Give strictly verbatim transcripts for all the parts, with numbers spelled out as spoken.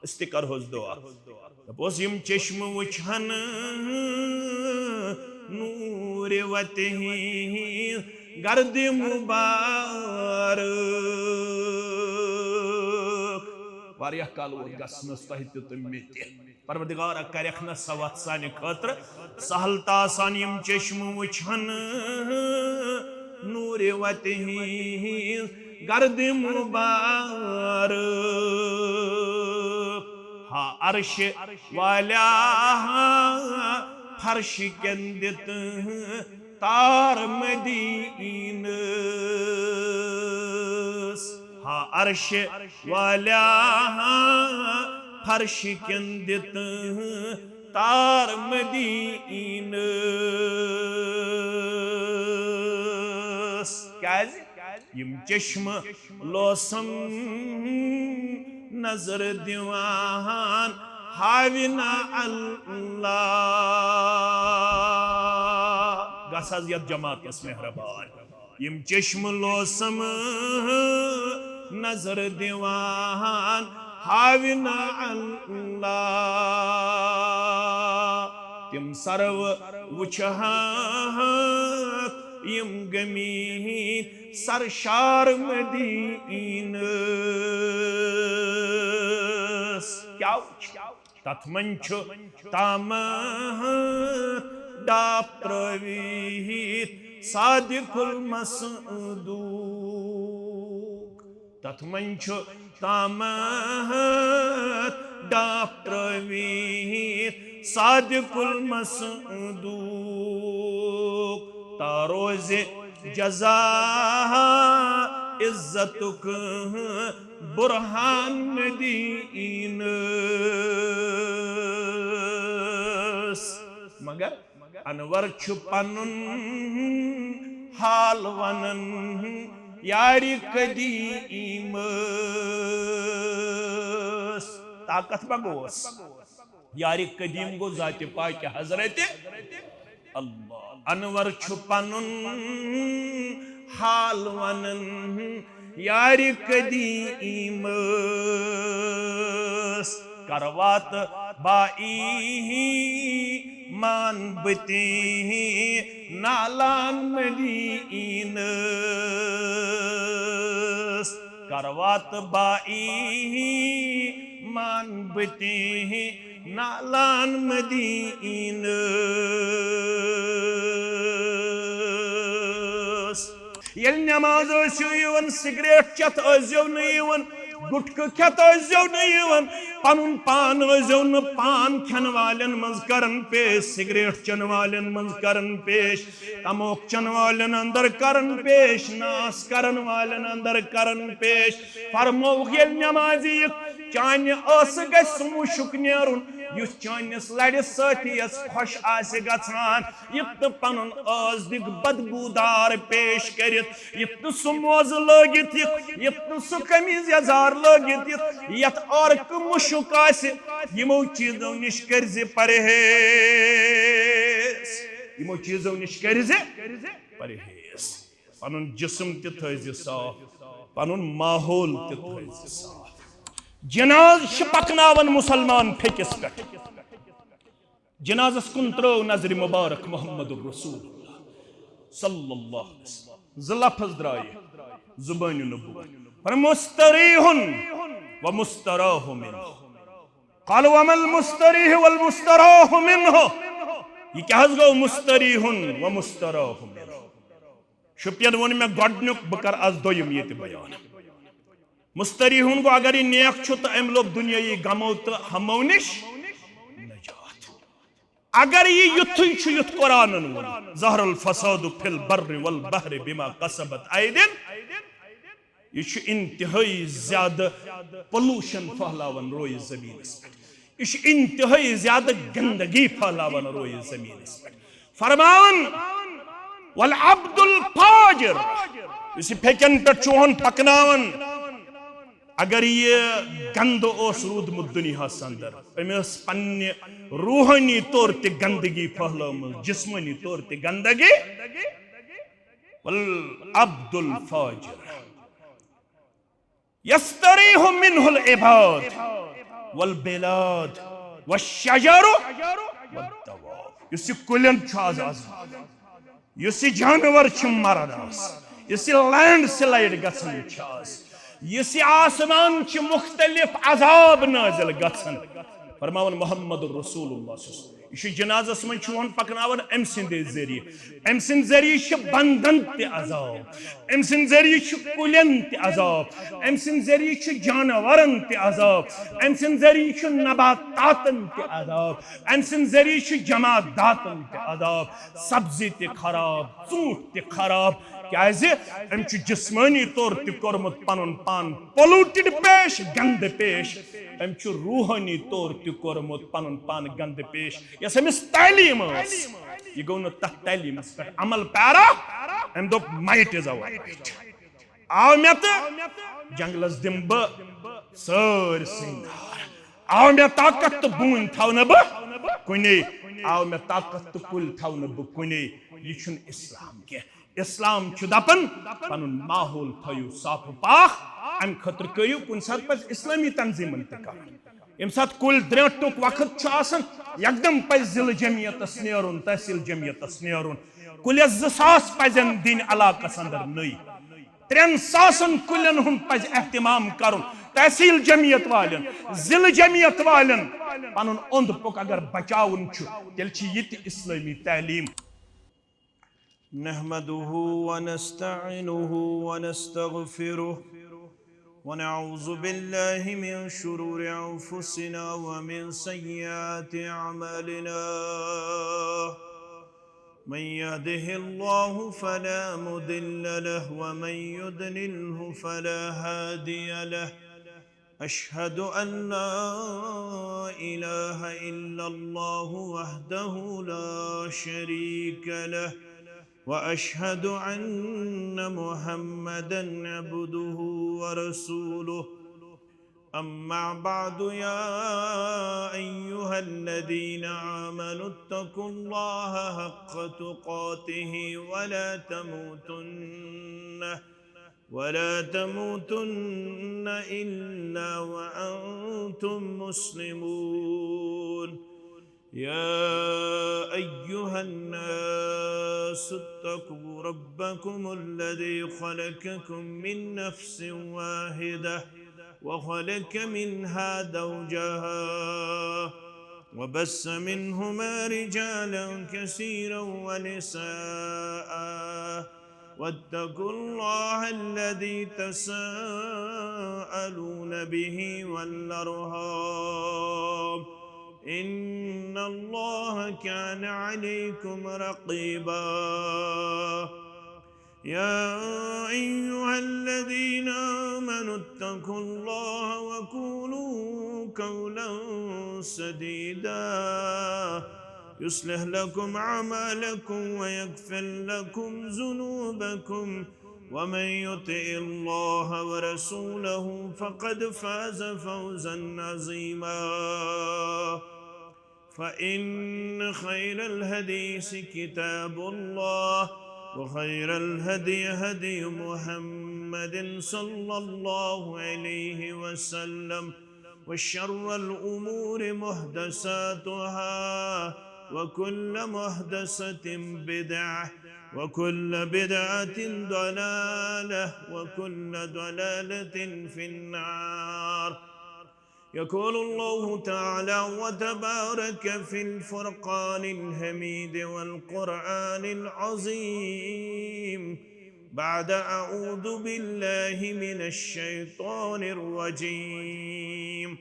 أسۍ تہِ کرہوس دعا۔ دپوس، یِم چشمہٕ وٕچھن نوٗرِ وتہِ ہِنٛز گرد مُبارک۔ واریاہ کال ووت گژھنس تۄہہِ تہِ تہٕ مےٚ تہِ۔ پروردگارا، کرکھ نہ سۄ وتھ سانہِ خٲطرٕ سہل تہٕ آسان، یِم چشمہٕ وٕچھن نوٗرِ وتہِ ہِنٛز گرد مُبارک۔ ہا عرش والیا، ہا فرش کٮ۪ن دِتہٕ تار مدیٖنس۔ ہا عرش والیا، ہا فرش کٮ۪ن دِتہٕ تار مدیٖنس۔ کیازِ؟ یِم چشمہٕ لوسم نظر دِوان ہاوِ نہ اللہ۔ گژھ حظ یتھ جماعتس مہربان۔ یِم چشمہٕ لوسم نظر دِوان ہاوِ نہ اللہ۔ تِم سرو وٕچھہکھ یِم گٔمٕتۍ سرشار مدیٖنس۔ کیٛاہ وٕچھ؟ تتھ منٛز چھُ تامہٕ ڈاپ ترٲوِتھ صادق المصدوق۔ تتھ منٛز چھُ تامہٕ ڈاپ ترٲوِتھ صادق المصدوق۔ تا روزِ جزا عزتُک برہان مدیٖنس۔ مگر انور چھُ پنُن حال ونان یارِ قدیمس۔ طاقت ما گوس؟ یارِ قدیم گوٚو ذاتِ پاکِ حضرت اللہ۔ انور چھُ پنُن حال ونان یارِ قدیمس۔ کروات با ایمان بتی نالان مدیٖنس۔ کروات با ایمان بتی نالان مدیٖنس۔ ییٚلہِ نماز ٲسِو یِوان، سگریٹ چٮ۪تھ ٲسۍزیو نہٕ یِوان، گُٹکہٕ کھٮ۪تھ ٲسۍزیو نہٕ یِوان، پنُن پان ٲسۍزیو نہٕ پان کھٮ۪ن والٮ۪ن منٛز کران پیش، سگریٹ چٮ۪ن والٮ۪ن منٛز کران پیش، تموک چٮ۪ن والٮ۪ن اندر کران پیش، ناس کران والٮ۪ن اندر کران پیش۔ فرمووُکھ، ییٚلہِ نمازِ یِکھ، چانہِ ٲسہٕ گژھِ سُہ مُشُک نیرُن، یُس چٲنِس لرِ سۭتۍ یَس خۄش آسہِ گژھان۔ یِتھ نہٕ پنُن ٲس دِکھ بدبوٗدار پیش کٔرِتھ، یِتھ نہٕ سُہ موزٕ لٲگِتھ یِکھ، یِتھ نہٕ سُہ قمیٖض یزار لٲگِتھ یِکھ، یَتھ عٲرقہٕ مُشُک آسہِ۔ یِمو چیٖزو نِش کٔرزِ پرہیز، یِمو چیٖزو نِش کٔرزِ پرہیز۔ پنُن جسم تہِ تھٲیزِ صاف، پنُن ماحول تہِ تھٲیزِ صاف۔ جناز چھِ پکناوان مُسلمان پھیٚکِس پٮ۪ٹھ۔ جنازس کُن ترٲو نظرِ مبارک محمد رسول اللہ صلی اللہ علیہ وسلم۔ زٕ لفظ درٛایہِ زبانِ نبوت۔ فرموو، مستریح و مستراح منہ۔ قالوا وما المستریح والمستراح منہ؟ یہِ کیٛاہ حظ گوٚو مستریح و مستراح منہ؟ شُپین ووٚن مےٚ گۄڈٕنیُک، بہٕ کرٕ از دوٚیِم ییٚتہِ بیان۔ مستریحُن گوٚو، اگر یہِ نیک چھُ تہٕ أمۍ لوٚب دُنیٲیی غمو تہٕ ہمو نِش نجات۔ اگر یہِ یُتھُے چھُ یُتھ قرآنن ووٚن، ظہر الفساد فی البر والبحر بما کسبت ایدی، یہِ چھُ انتہٲئی زیادٕ پولوشن پھٔہلاوان رویہِ زمینس پٮ۪ٹھ۔ یہِ چھُ انتہٲئی زیادٕ گندگی پھٔہلاوان رویہِ زمینس پٮ۪ٹھ۔ فرماوان، والعبد الفاجر، یُس یہِ پھیٚکٮ۪ن پٮ۪ٹھ چھُ ہون پکناوان، اگر یہِ گندٕ اوس روٗدمُت دُنیاہس اندر، أمۍ ٲس پننہِ روحٲنی طور تہِ گندگی پھٔہلٲومٕژ، جسمٲنی طور تہِ گندگی۔ والعبد الفاجر یستریح منہ العباد۔ والبلاد والشجر والدواب۔ یُس یہِ کُلٮ۪ن چھُ آز آز، یُس یہِ جانور چھِ مران آز، یُس یہِ لینڈ سلایڈ گژھان چھِ آز، یُس یہِ آسمان چھِ مختلف عذاب نازل گژھان، فرماوان محمد رسول اللہ صلی اللہ علیہ وسلم، یہِ چھُ جنازس منٛز چھُ یِوان پکناوان أمۍ سٕنٛدے ذٔریعہٕ۔ أمۍ سٕنٛدِ ذٔریعہٕ چھِ بندن تہِ عذاب، أمۍ سٕنٛدِ ذٔریعہٕ چھُ کُلٮ۪ن تہِ عذاب، أمۍ سٕنٛدِ ذٔریعہٕ چھُ جانورن تہِ عذاب، أمۍ سٕنٛدِ ذٔریعہٕ چھُ نباتاتن تہِ عذاب، أمۍ سٕنٛدِ ذٔریعہٕ چھُ جماداتن تہِ عذاب، سبزی تہِ خراب، ژوٗنٛٹھۍ تہِ خراب۔ کیازِ؟ أمۍ چھُ جسمٲنی طور تہِ کوٚرمُت پنُن پان پولوٹڈ پیش، گندٕ پیش۔ أمۍ چھُ روحٲنی طور تہِ کوٚرمُت پنُن پان گندٕ پیش۔ یۄس أمِس تعلیٖم ٲس، یہِ گوٚو نہٕ تتھ تعلیٖمس پٮ۪ٹھ عمل پیرا۔ أمۍ دوٚپ، "Might is our right۔" آو مےٚ تہٕ جنگلس دِمہٕ بہٕ سٲرسٕے نار۔ آو مےٚ طاقت تہٕ بوٗنۍ تھاونہٕ بہٕ کُنے۔ آو مےٚ طاقت تہٕ کُلۍ تھاونہٕ بہٕ کُنے۔ یہِ چھُنہٕ اسلام کینٛہہ۔ اسلام چھُ دپان پنُن ماحول تھٲیِو صاف و پاک۔ امہِ خٲطرٕ کٔرِو کُنہِ ساتہٕ پزِ اسلٲمی تنظیٖمن تہِ کرُن۔ ییٚمہِ ساتہٕ کُلۍ درٛینٛٹھُک وقت چھُ آسان، یکدم پزِ ضلعہٕ جمعیتس نیرُن، تحصیل جمعیتس نیرُن۔ کُلٮ۪س زٕ ساس پزن دِنۍ علاقس اندر نٔے۔ ترٛٮ۪ن ساسن کُلٮ۪ن ہُنٛد پزِ اہتمام کرُن۔ تحصیل جمعیت والٮ۪ن، ضلعہٕ جمعیت والٮ۪ن پنُن اوٚنٛد پوٚک اگر بچاوُن چھُ، تیٚلہِ چھِ یہِ تہِ اسلٲمی تعلیٖم۔ نحمده ونستعينه ونستغفره، ونعوذ بالله من شرور أنفسنا ومن سيئات أعمالنا. من يهده الله فلا مضل له، ومن يضلله فلا هادي له. أشهد أن لا إله إلا الله وحده لا شريك له، وأشهد أن محمدا عبده ورسوله. أما بعد، يا أيها الذين آمنوا اتقوا الله حق تقاته ولا تموتن، ولا تموتن إلا وأنتم مسلمون. يا أيها الناس اتقوا ربكم الذي خلقكم من نفس واحدة، وخلق منها زوجها، وبث منهما رجالا كثيرا ونساء، واتقوا الله الذي تساءلون به والأرحام، إن الله كان عليكم رقيبا. يا أيها الذين آمنوا اتقوا الله وقولوا قولا سديدا، يصلح لكم أعمالكم ويغفر لكم ذنوبكم، ومن يطع الله ورسوله فقد فاز فوزا عظيما. فإن خير الحديث كتاب الله، وخير الهدي هدي محمد صلى الله عليه وسلم، وشر الأمور محدثاتها، وكل محدثة بدعة، وكل بدعة ضلالة، وكل ضلالة في النار. يقول الله تعالى وتبارك في الفرقان الحميد والقرآن العظيم بعد أعوذ بالله من الشيطان الرجيم.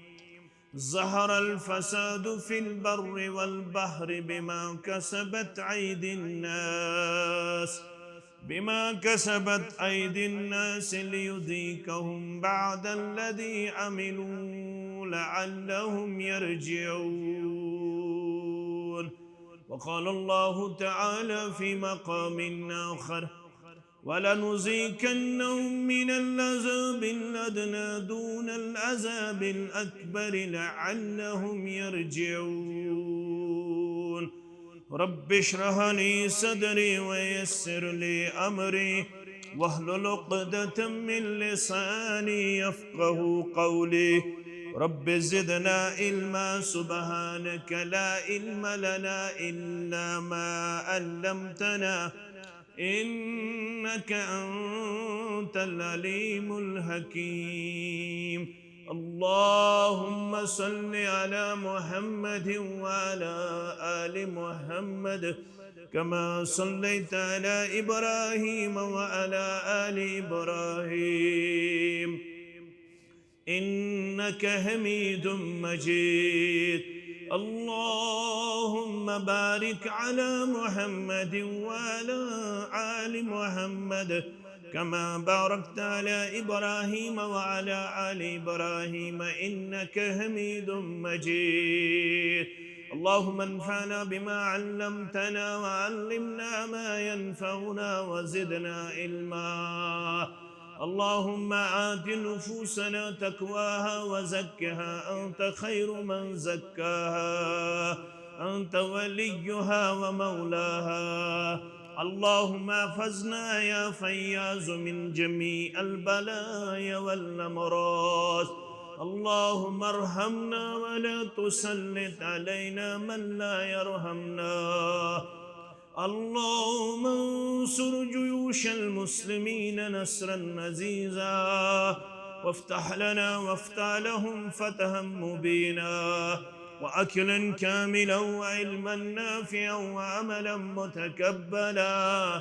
ظهر الفساد في البر والبحر بما كسبت أيدي الناس، بما كسبت أيدي الناس ليذيقهم بعض الذي عملوا لعلهم يرجعون. وقال الله تعالى في مقام آخر: ولنذيقنهم من العذاب الأدنى دون العذاب الأكبر لعلهم يرجعون. رب اشرح لي صدري ويسر لي أمري واحلل عقدة من لساني يفقه قولي. رب زدنا علما، سبحانك لا علم لنا إلا ما علمتنا، إنك أنت العليم الحكيم. اللهم صل على محمد وعلى آل محمد كما صليت على إبراهيم وعلى آل إبراهيم إنك حميد مجيد. اللهم بارك على محمد وعلى آل محمد كما باركت على إبراهيم وعلى آل إبراهيم إنك حميد مجيد. اللهم انفعنا بما علمتنا وعلمنا ما ينفعنا وزدنا علما. اللهم آت نفوسنا تقواها وزكها أنت خير من زكاها أنت وليها ومولاها. اللهم احفظنا يا فياض من جميع البلايا والأمراض. اللهم ارحمنا ولا تسلط علينا من لا يرحمنا. اللهم انصر جيوش المسلمين نصرا عزيزا، وافتح لنا وافتح لهم فتحا مبينا، وأكلا كاملا وعلما نافعا وعملا متقبلا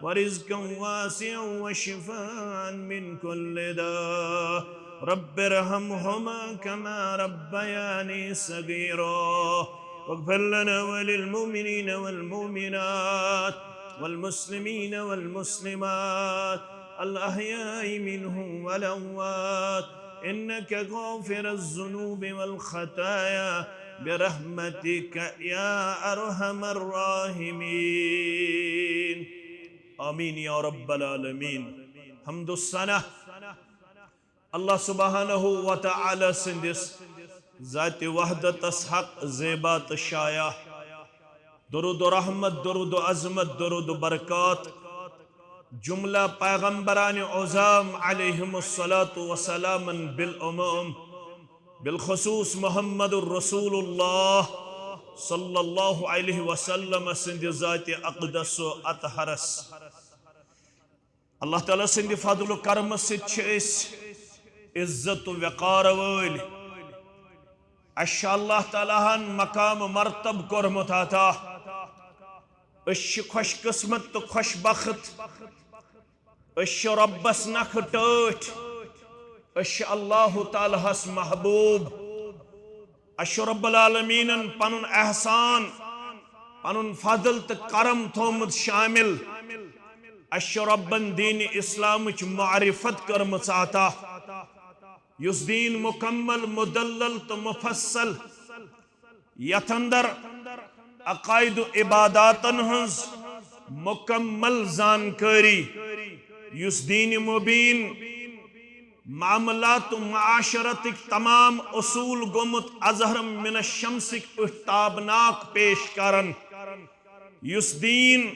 ورزقا واسعا وشفاء من كل داء. رب ارحمهما كما ربياني صغيرا. واغفر لنا وللمؤمنين والمؤمنات والمسلمين والمسلمات الأحياء منهم والأموات إنك غافر الذنوب والخطايا برحمتك يا أرحم الراحمين. آمين يا رب العالمين. حمد الثنا اللہ سبحانہ و تعالی سٕنٛدِس ذاتِ وحدتس حق، زیبا تہٕ شایع۔ درود و رحمت، درود و عظمت، درود و برکات جملہ پیغمبران عظام علیہم الصلاۃ والسلام بالعموم، بالخصوص محمد الرسول اللہ صلی اللہ علیہ وسلم سٕنٛدِ ذاتِ اقدس و اطہرس۔ اللہ تعالیٰ سٕنٛدِ فضل و کرمہٕ سۭتۍ چھِ أسۍ عزت و وقار وٲلۍ۔ اَسہِ چھُ اللہ تعالیٰ ہن مقام و مرتب کوٚرمُت عطا۔ أسۍ چھِ خوش قسمت تہٕ خوش بخت۔ أسۍ چھِ رۄبس نکھٕ ٹٲٹھۍ۔ أسۍ چھِ اللہ تعالیٰ ہس محبوب۔ اَسہِ چھُ رب العالمیٖنن پنُن احسان، پنُن فضل تہٕ کرم تھوٚومُت شامل۔ اَسہِ چھُ ربن دین اسلامٕچ معرفت کٔرمٕژ عطا، یُس دین مکمل، مدلل تہٕ مفصل، یتھ اندر عقائد و عباداتن ہٕنٛز مکمل زانکٲری، یُس دین مبین، معاملات و معاشرتٕکۍ تمام اصول گوٚمُت اظہر من الشمسٕکۍ پٲٹھۍ تابناک پیش کران، یُس دین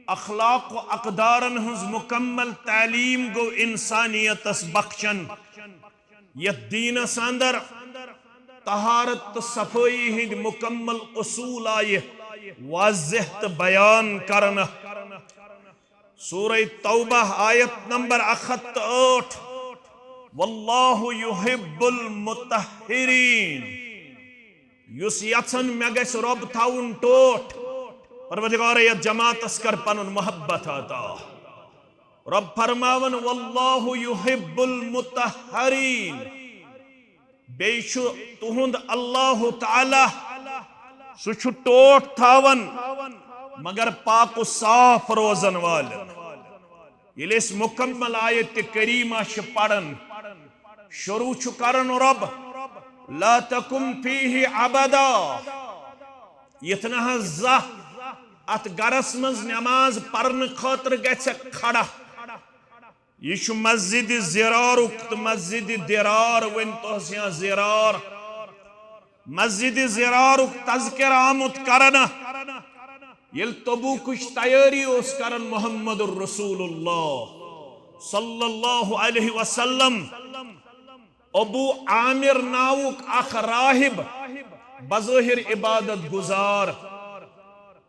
اخلاق و اقدارن ہٕنٛز مکمل تعلیٖم گوٚو انسانیتس بخشان، یتھ دینس اندر طہارت تہٕ صفٲیی ہٕنٛدۍ مکمل اصول آیہِ واضح تہٕ بیان کرنہٕ۔ سورہ توبہ، آیت نمبر اکھ ہتھ تہٕ ٲٹھ، واللہ یحب المطہرین۔ یُس یژھان مےٚ گژھِ رۄب تھاوُن ٹوٹھ، پروردگار، یتھ جماعتس کر پنُن محبت عطا۔ رۄب فرماوان، واللہ یحب المطہرین۔ بیٚیہِ چھُ تُہُنٛد اللہ تعالیٰ، سُہ چھُ ٹوٹھ تھاوان، مگر پاک و صاف روزن والٮ۪ن۔ ییٚلہِ أسۍ مکمل آیت کریمہ چھِ پران، شروع چھُ کران رۄب، لا تقم فیہ ابدا، یتھ نہ حظ زانٛہہ اتھ گرس منٛز نماز پرنہٕ خٲطرٕ گژھِ کھڑا۔ یہِ چھُ مسجد ضرارُک تہٕ مسجد ضرار، ؤنۍ تۄہس یا ضرار۔ مسجد ضرارُک تذکر آمُت کرنہٕ۔ ییٚلہِ تبوکٕچ تیٲری اوس کران محمد رسول اللہ صلی اللہ علیہ وسلم، ابو عامر ناوُک اکھ راہب، بظٲہر عبادت گزار،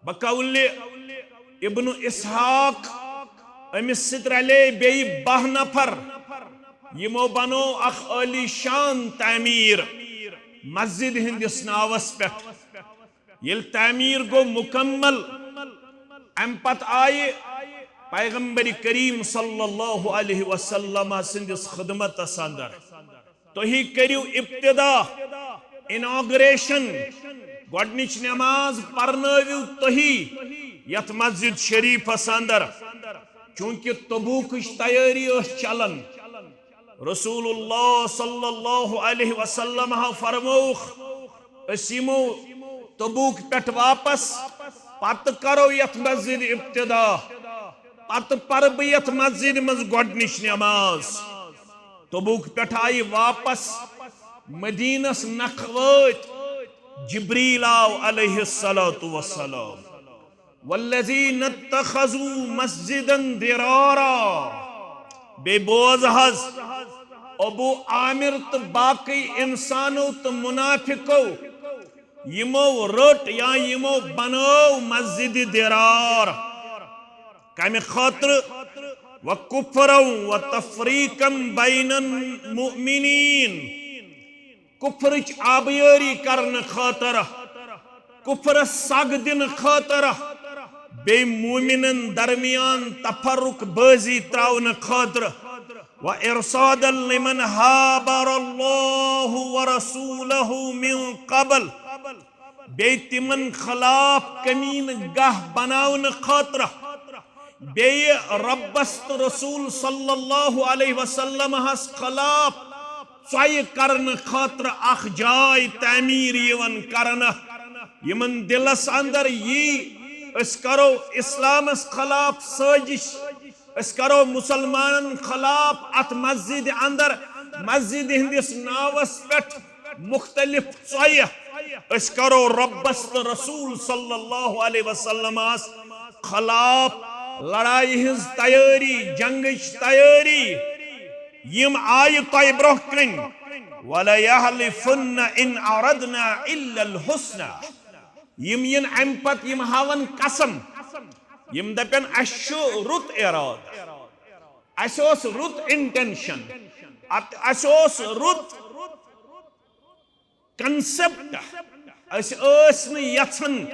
بقول ابن اسحاق، أمِس سۭتۍ رلے بیٚیہِ باہ نفر۔ یِمو بنوو اکھ عٲلی شان تعمیٖر مسجد ہٕنٛدِس ناوس پٮ۪ٹھ۔ ییٚلہِ تعمیٖر گوٚو مُکمل، امہِ پتہٕ آیہِ پیغمبر کریم صلی اللہ علیہ وسلم سٕنٛدِس خدمتس اندر، تُہی کٔرِو ابتدا، inauguration، گۄڈٕنِچ نماز پرنٲوِو تُہی یتھ مسجد شریفس اندر، چونکہ تبوکٕچ تیٲری ٲس چلان۔ رسول اللہ صلی اللہ علیہ وسلم ہا فرمووُکھ، أسۍ یِمو تبوک پٮ۪ٹھ واپس، پتہٕ کرو یتھ مسجد ابتدا، پتہٕ پرٕ بہٕ یتھ مسجد منٛز گۄڈٕنِچ نماز۔ تبوک پٮ۪ٹھ آیہِ واپس مدینس نکھٕ وٲتۍ، جبریل آو علیہ الصلوۃ والسلام۔ والذین اتخذوا مسجدا ضرارا۔ بیٚیہِ بوز حظ، ابو عامر تہٕ باقٕے انسانو تہٕ منافقو، یِمو رٔٹ یا یِمو بنٲو مسجد ضرار۔ کمہِ خٲطرٕ؟ وکفرا وتفریقا بین المؤمنین۔ کفرٕچ آبیٲری کرنہٕ خٲطرٕ، کفرس سگ دِنہٕ خٲطرٕ، بیٚیہِ مومنن درمیان تفرق بٲزی تراونہٕ خٲطرٕ، وارصادا لمن حارب اللہ ورسولہ من قبل، بیٚیہِ تِمن خلاف کمینہٕ گاہ بناونہٕ خٲطرٕ، بیٚیہِ رۄبس تہٕ رسول صلی اللہ علیہ وسلم ہس خلاف ژۄیہِ کرنہٕ خٲطرٕ اکھ جاے تعمیٖر یِوان کرنہٕ۔ یِمن دلس اندر یی، أسۍ کرو اسلامس خلاف سٲزش، أسۍ کرو مسلمانن خلاف اتھ مسجد اندر، مسجد ہٕنٛدِس ناوس پٮ۪ٹھ مختلف ژۄیہِ، أسۍ کرو رۄبس تہٕ رسول صلی اللہ علیہ وسلمس خلاف لڑایہِ ہٕنٛز تیٲری، جنگٕچ تیٲری۔ یِم آیہِ تۄہہِ برونٛہہ کنہِ، وَلَيَحْلِفُنَّ إِنْ أَرَدْنَا إِلَّا الْحُسْنَى۔ یِم یِن امہِ پتہٕ، یِم ہاون قسم، یِم دپن، اسہِ چھُ رُت ارادٕ، اسہِ اوس رُت intention، ات-، اسہِ اوس رُت concept، أسۍ ٲسۍ نہٕ یژھان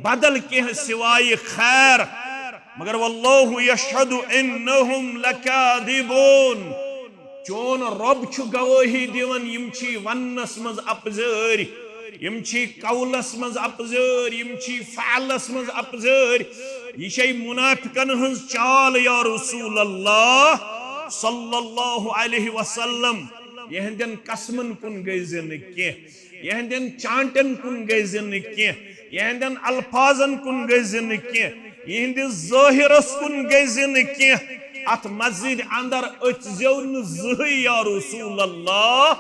بدل کینٛہہ سوائے خیر، مگر واللہ یشہد انہم لکاذبون۔ چون رۄب چھُ گوٲہی دِوان، یِم چھی وننس منٛز اپزٲرۍ، یِم چھی قولس منٛز اپزٲرۍ، یِم چھی فعلس منٛز اپزٲرۍ۔ یہِ چھے منافقن ہٕنٛز چال یا رسول اللہ صلی اللہ علیہ وسلم۔ یِہنٛدٮ۪ن قسمن کُن گٔے زِ نہٕ کینٛہہ، یِہنٛدٮ۪ن چانٹن کُن گٔے زِ نہٕ کینٛہہ، یِہنٛدٮ۪ن الفاظن کُن گٔے زِ نہٕ کینٛہہ، یِہنٛدِس ظٲہرس کُن گٔے زِ نہٕ کینٛہہ۔ اتھ مسجد اندر أژۍ زیو نہٕ زٕہٕے یا رسول اللہ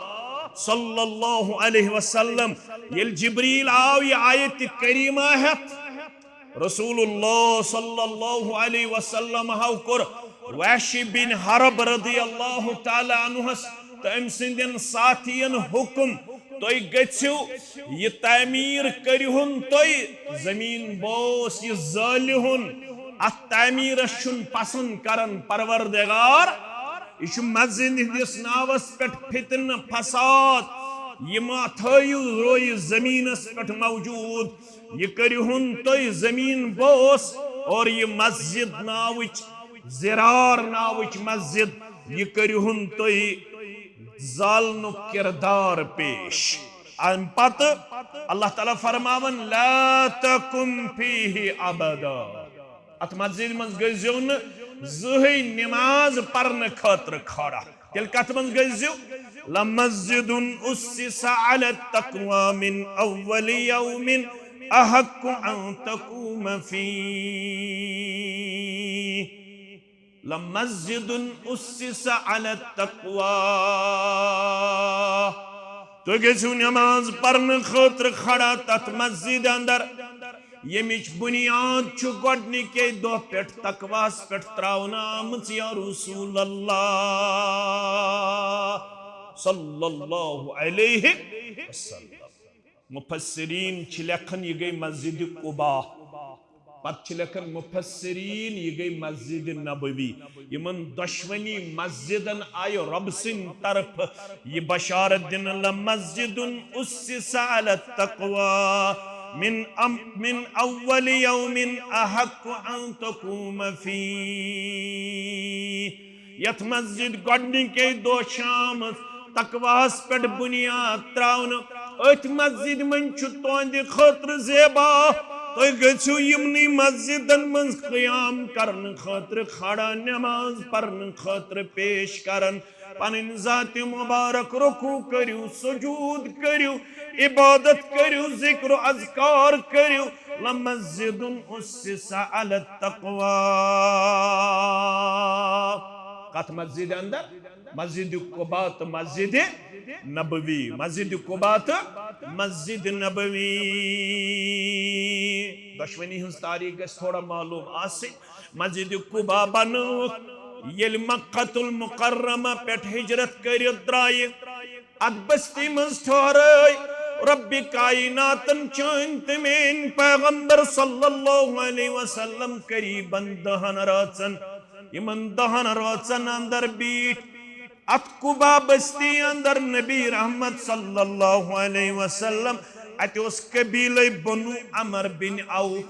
صلی اللہ علیہ وسلم۔ ییٚلہِ جبریل آو یہِ آیت کریمہ ہٮ۪تھ، رسول اللہ صلی اللہ علیہ وسلم ہو کوٚر وحشی بن حرب رضی اللہ تعالیٰ عنہس تہٕ أمۍ سٕنٛدٮ۪ن ساتھین حکم، تُہۍ گٔژھِو یہِ تعمیٖر کٔرِہُن تُہۍ۔ زٔمیٖن بوس یہِ زٲلِہُن، اتھ تعمیٖرس چھُنہٕ پسند کران پروردگار۔ یہِ چھُ مسجد ہٕنٛدِس ناوس پٮ۪ٹھ فتنہٕ فساد۔ یہِ ما تھٲیِو رویہِ زٔمیٖنس پٮ۪ٹھ موجود۔ یہِ کٔرِہُن تُہۍ زٔمیٖن بوس اور یہِ مسجد ناوٕچ، ضرار ناوٕچ مسجد، یہِ کٔرِہُن تُہۍ زالنُک کردار پیش۔ امہِ پتہٕ اللہ تعالیٰ فرماوان، لا تقم فیہ ابدا۔ اتھ مسجد منٛز گٔژھزیو نہٕ زٕہٕے نماز پرنہٕ خٲطرٕ کھڑا۔ تیٚلہِ کتھ منٛز گٔژھزیو؟ لمسجد اسس علی التقوی من اول یوم احق ان تقوم فیہ۔ لمسجد اسس علی التقوی۔ تُہۍ گٔژھِو نماز پرنہٕ خٲطرٕ کھڑا تتھ مسجد اندر، ییٚمِچ بُنیاد چھُ گۄڈٕنِکے دۄہ پٮ۪ٹھ تقواہس پٮ۪ٹھ تراونہٕ آمٕژ، یا رسول اللہ۔ صلی اللہ علیہ وسلم۔ مفسرین چھِ لیکھان، یہِ گٔے مسجد قباء۔ پتہٕ چھِ لیکھان مفسرین، یہِ گٔے مسجد نبوی۔ یِمن دۄشوٕنی مسجدن آیہِ رۄب سٕنٛدِ طرفہٕ یہِ بشارت دِنہٕ، لمسجد اسس علی التقوی من ام-، من اول یوم احق ان تقوم فیہ۔ یتھ مسجد گۄڈنِکے دۄہ شامس تقواہس پٮ۪ٹھ بُنیاد تراونہٕ، أتھۍ مسجد منٛز چھُ تُہنٛدِ خٲطرٕ زیبا۔ تُہۍ گٔژھِو یِمنٕے مسجدن منٛز قیام کرنہٕ خٲطرٕ، کھڑا نماز پرنہٕ خٲطرٕ پیش کرن۔ پنٕنۍ ذات مبارک رکوع کٔرِو، سجود کٔرِو، عبادت کٔرِو، ذکر و اذکار کٔرِو۔ لمسجد اسس علی التقوی۔ کتھ مسجد اندر؟ مسجد قباء تہٕ مسجد نبوی۔ مسجد قباء تہٕ مسجد نبوی۔ دۄشوٕنی ہٕنٛز تاریخ گژھِ تھوڑا معلوم آسٕنۍ۔ مسجد قباء بنٲوٕکھ ییٚلہِ مکہ المکرمہ پٮ۪ٹھ ہجرت کٔرِتھ درٛایہِ۔ اتھ بستی منٛز ٹھہرٲے رۄبِ کائناتن چٲنۍ تہٕ میٲنۍ پیغمبر صلی اللہ علیہ وسلم قریباً دہن رٲژن۔ یِمن دہن رٲژن اندر بیٖٹھۍ اتھ قباء بستی اندر نبی رحمت صلی اللہ علیہ وسلم۔ اتہِ اوس قبیلے بنو عمر بن عوف۔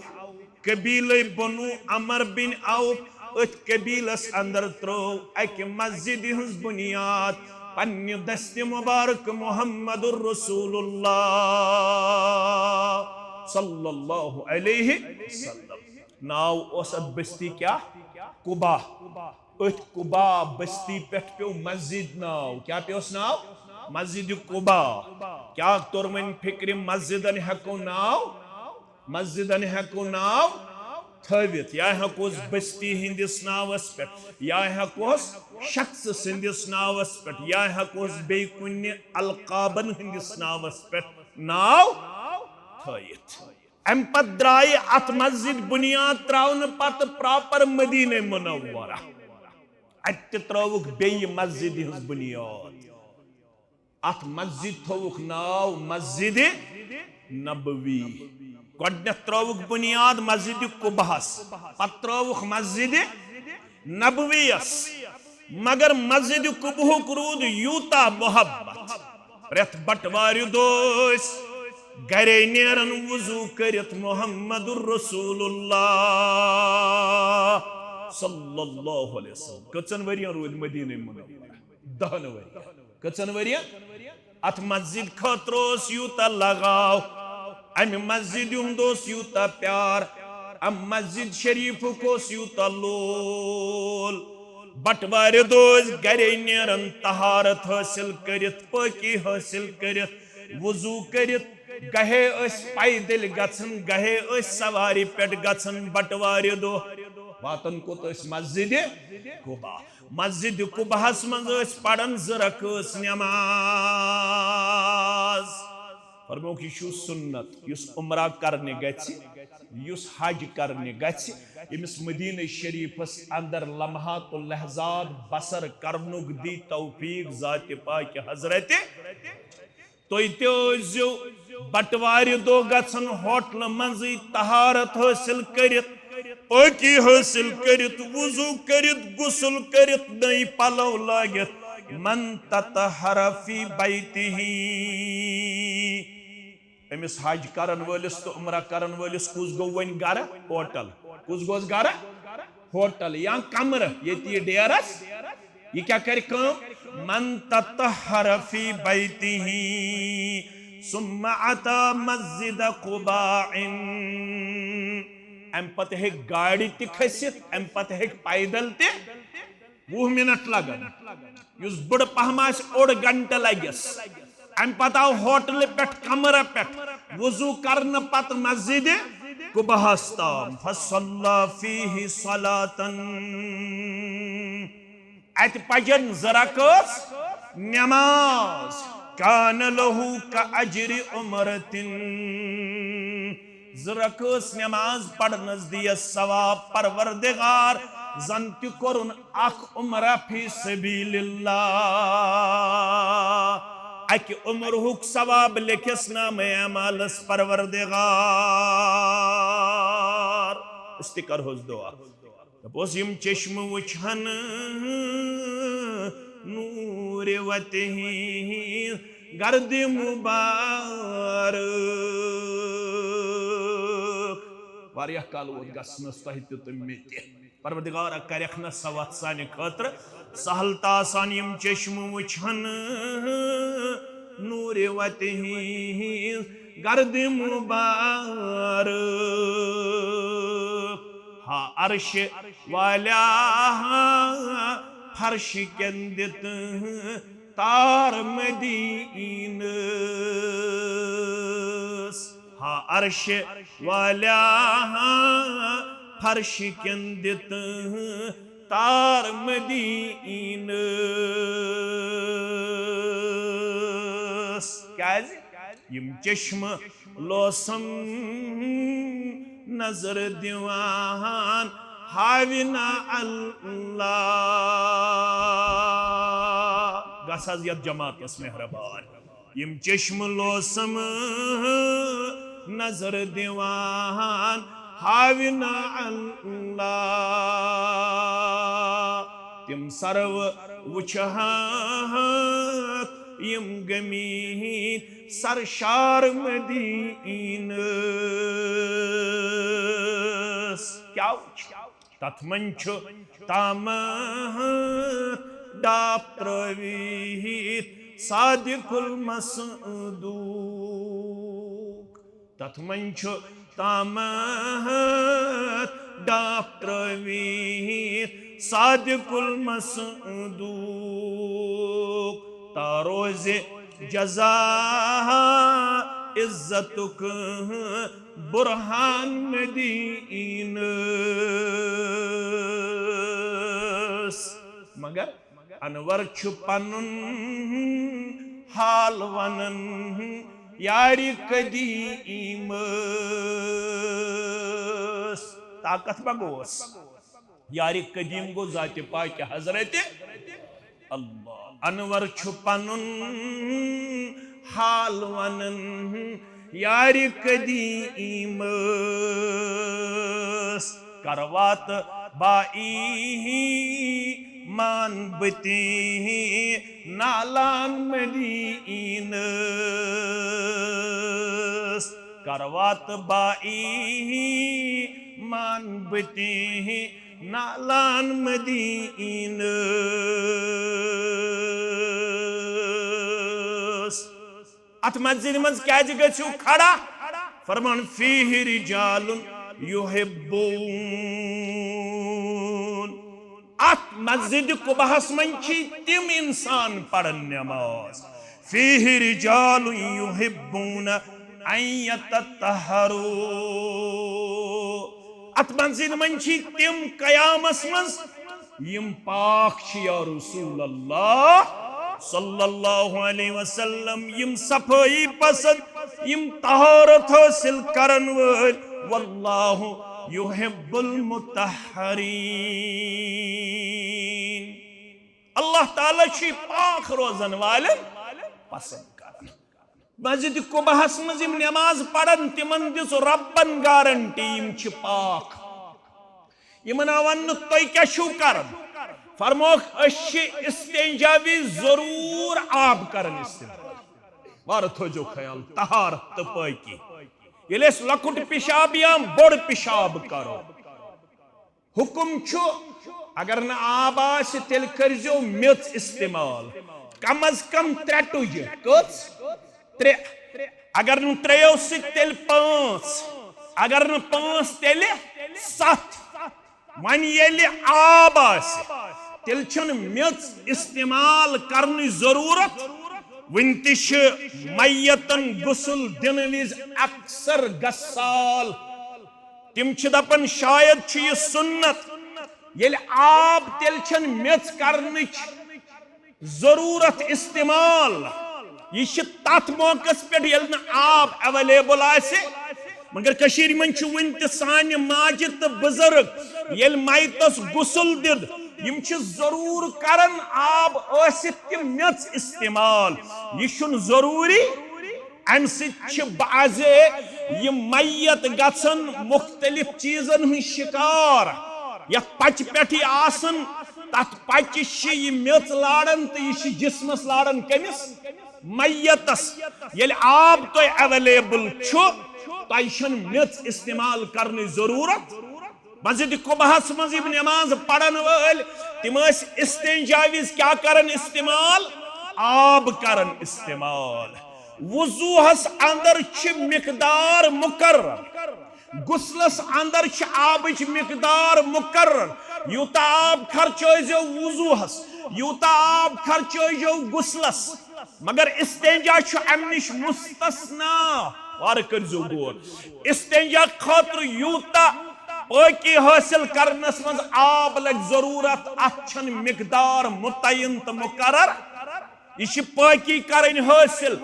قبیلے بنو عمر بن عوف، أتھۍ قبیلس اندر ترٲو اکہِ مسجدِ ہٕنٛز بُنیاد پننہِ دستِ مبارک محمد رسول اللہ صلی اللہ علیہ وسلم۔ ناو اوس اتھ بستی کیٛاہ؟ قباء۔ أتھۍ قباء بستی پٮ۪ٹھ پیوٚو مسجد ناو۔ کیٛاہ پیوس ناو؟ مسجد قباء۔ کیٛاہ توٚر وۄنۍ فکرِ؟ مسجدن ہٮ۪کو ناو مسجدن ہٮ۪کو ناو تھٲوِتھ، یا ہٮ۪کوس بستی ہٕنٛدِس ناوس پٮ۪ٹھ، یا ہٮ۪کوس شخص سٕنٛدِس ناوس پٮ۪ٹھ، یا ہٮ۪کوس بیٚیہِ کُنہِ القابن ہٕنٛدِس ناوس پٮ۪ٹھ ناو تھٲوِتھ۔ امہِ پتہٕ درٛایہِ اتھ مسجد بُنیاد ترٛاونہٕ پتہٕ پراپر مدینہ منورہ۔ اتہِ تہِ ترٛٲوٕکھ بیٚیہِ مسجدِ ہٕنٛز بُنیاد۔ اتھ مسجد تھووُکھ ناو مسجد نبوی۔ گۄڈنیتھ ترٲوُکھ بُنیاد مسجد قباہس، پتہٕ ترٲوُکھ مسجد نبویس۔ مگر مسجد قبہُک روٗد یوٗتاہ محبت، پرٛٮ۪تھ بٹوارِ دۄہ ٲسۍ گرے نیران وضو کٔرِتھ محمد رسول اللہ صلی اللہ علیہ وسلم۔ کٔژن ؤرین روٗدۍ مدینہ منورہ؟ دہن ؤرین۔ کٔژن ؤرین؟ اتھ مسجد خٲطرٕ اوس یوٗتاہ لگاو، امہِ مسجد ہُنٛد اوس یوٗتاہ پیار، امہِ مسجد شریفُک اوس یوٗتاہ لول۔ بٹوارِ دۄہ ٲسۍ گرے نیران طہارت حٲصِل کٔرِتھ، پٲکی حٲصِل کٔرِتھ، وضو کٔرِتھ، گاہے ٲسۍ پیدٔلۍ گژھان، گاہے ٲسۍ سوارِ پٮ۪ٹھ گژھان۔ بٹوارِ دۄہ واتان کوٚت ٲسۍ؟ مسجد قباء۔ مسجد قباہس منٛز ٲسۍ پران زٕ رکٲژ نماز۔ فرمووُکھ، یہِ چھُ سُنت، یُس عمرہ کرنہِ گژھِ، یُس حج کرنہِ گژھِ، ییٚمِس مدینہ شریفس اندر لمحات و لحظات بسر کرنُک دی توفیق ذاتِ پاکِ حضرت۔ تُہۍ تہِ ٲسۍزیو بٹوارِ دۄہ گژھان ہوٹلہٕ منٛزٕے طہارت حٲصِل کٔرِتھ، پٲکی حٲصِل کٔرِتھ، وضو کٔرِتھ، غسل کٔرِتھ، نٔے پلو لٲگِتھ۔ من تطہر فی بیتہ۔ أمِس حج کرن وٲلِس تہٕ عمرہ کرن وٲلِس کُس گوٚو وۄنۍ گرٕ؟ ہوٹل۔ کُس گوٚوس گرٕ؟ ہوٹل یا کمرٕ، ییٚتہِ یہِ ڈیرس۔ یہِ کیٛاہ کرِ کٲم؟ من تطہر فی بیتہ ثم اتی مسجد قباء۔ امہِ پتہٕ ہیٚکہِ گاڑِ تہِ کھٔسِتھ، امہِ پتہٕ ہیٚکہِ پیدل تہِ۔ وُہ منٹ لگن، یُس بٔڑ پہم آسہِ، اوٚڑ گھنٹہٕ لگٮ۪س۔ امہِ پتہٕ آو ہوٹلہٕ پٮ۪ٹھ، کمرٕ پٮ۪ٹھ، وضو کرنہٕ پتہٕ مسجد قباہس تام۔ فصلی فیہ صلاۃ۔ اتہِ پجن زٕ رکٲژ نماز۔ کان لہ کاجر عمرۃ۔ زٕ رکٲژ نماز پرنس دِیس ثواب پروردگار زن تہِ کوٚرُن اکھ عمرہ فی سبیل اللہ، اکہِ عمرہُک ثواب لیکھس نامہ اعمالس پروردگار۔ أسۍ تہِ کرہوس دعا۔ دوٚپُس، یِم چشمہٕ وٕچھن نوٗرِ وتہِ ہِنٛز گردِ مُبارک۔ واریاہ کال ووت گژھنس تۄہہِ تہِ تہٕ مےٚ تہِ۔ پروردگارا، کرکھ نہ سۄ وتھ سانہِ خٲطرٕ سہل تہٕ آسان، یِم چشمہٕ وٕچھن نوٗرِ وتہِ ہِنٛز گردِ مُبارک۔ ہا عرش والیا، ہا فرش کٮ۪ن دِتہٕ تار مدینس۔ ہا عرش والیا، ہا فرش کٮ۪ن دِتہٕ تار مدینس۔ کیازِ؟ یِم چشمہٕ لوسم نظر دِوان ہاوِ نہ اللہ۔ گژھ حظ یتھ جماعتس مہربان۔ یِم چشمہٕ لوسم نظر دِوان ہاوِ نہ اللہ۔ تِم سرو وٕچھہکھ یِم غمی سرشار مدینس۔ کیٛاہ وٕچھ؟ تتھ منٛز چھُ تامہٕ ڈاپ ترٲوِتھ صادق المصدوق۔ تتھ منٛز چھُ تامہٕ ڈاپ ترٲوِتھ صادق المصدوق۔ تا روزِ جزا عزتُک برہان مدینس۔ مگر انور چھُ پنُن حال ونان یارِ قدیمس۔ طاقت ما گوس؟ یارِ قدیم گوٚو ذاتِ پاکِ حضرت اللہ۔ انور چھُ پنُن حال ونان یارِ قدیمس۔ کروات با ایمان بتی نالان مدینس۔ کروات با ایمان بتی نالان مدینس۔ اتھ مسجد منٛز کیازِ گژھِو کھڑا؟ فرمان، فیہ رجال یحبون۔ اتھ مسجد قباہس منٛز چھِ تِم انسان پران نماز۔ فیہ رجال یحبون ان یتطہروا۔ اتھ مسجد منٛز چھِ تِم قیامس منٛز یِم پاک چھِ یا رسول اللہ صلی اللہ علیہ وسلم، یِم صفٲیی پسند، یِم طہارت حٲصِل کرن وٲلۍ۔ واللہ یحب المطہرین۔ اللہ تعالیٰ چھُ پاک روزن والٮ۪ن پسند کران۔ مسجد قباہس منٛز یِم نماز پرن، تِمن دِژ رۄبن گارنٹی، یِم چھِ پاک۔ یِمن آو وننہٕ، تُہۍ کیٛاہ چھِو کران؟ فرموکھ، أسۍ چھِ استنجا وِزِ ضروٗر آب کران استعمال۔ وارٕ تھٲوزیو خیال، طہارت تہٕ پٲکی۔ ییٚلہِ أسۍ لۄکُٹ پِشاب یا بوٚڑ پِشاب کرو، حُکُم چھُ، اگر نہٕ آب آسہِ، تیٚلہِ کٔرۍزیو میٚژ استعمال، کم از کم ترٛےٚ ٹُجہِ۔ کٔژ؟ ترٛےٚ۔ اگر نہٕ ترٛیٚیو سۭتۍ، تیٚلہِ پانٛژھ۔ اگر نہٕ پانٛژھ، تیٚلہِ ستھ۔ وۄنۍ ییٚلہِ آب آسہِ، تیٚلہِ چھَنہٕ میٚژ استعمال کرنٕچ ضروٗرت۔ وُنہِ تہِ چھِ میتن غسل دِنہٕ وِزِ اکثر گسال۔ تِم چھِ دپان، شاید چھُ یہِ سُنت۔ ییٚلہِ آب، تیٚلہِ چھَنہٕ میٚژ کرنٕچ ضروٗرت استعمال۔ یہِ چھِ تتھ موقعس پٮ۪ٹھ، ییٚلہِ نہٕ آب اویلیبل آسہِ، مگر کٔشیٖرِ منٛز چھِ وُنہِ تہِ سانہِ ماجہِ تہٕ بُزرگ ییٚلہِ میتس غسل دِد، یِم چھِ ضروٗر کران آب ٲسِتھ تہِ میٚژ استعمال۔ یہِ چھُنہٕ ضروٗری۔ امہِ سۭتۍ چھِ بعضے یِم میت گژھان مختلف چیٖزن ہٕنٛدۍ شکار۔ یتھ پچہِ پٮ۪ٹھٕے آسان، تتھ پچہِ چھِ یہِ میٚژ لاران تہٕ یہِ چھِ جسمس لاران کٔمِس؟ میتس۔ ییٚلہِ آب تۄہہِ ایویلیبل چھُ، تۄہہِ چھَنہٕ میٚژ استعمال کرنٕچ ضروٗرت۔ مسجد قباہس منٛز یِم نماز پرن وٲلۍ، تِم ٲسۍ استنجا وِزِ کیٛاہ کران استعمال؟ آب کران استعمال۔ وضوٗہس اندر چھِ مقدار مقرر، غسلس اندر چھِ آبٕچ مقدار مقرر۔ یوٗتاہ آب خرچٲیزیو وضوٗہس، یوٗتاہ آب خرچٲیزیو غسلس۔ مگر استنجا چھُ امہِ نِش مستثنا۔ وارٕ کٔرزیو غور۔ استنجا خٲطرٕ یوٗتاہ پٲکی حٲصِل کرنس منٛز آب لگہِ ضروٗرت، اتھ چھنہٕ مقدار متعین تہٕ مقرر۔ یہِ چھِ پٲکی کرٕنۍ حٲصِل۔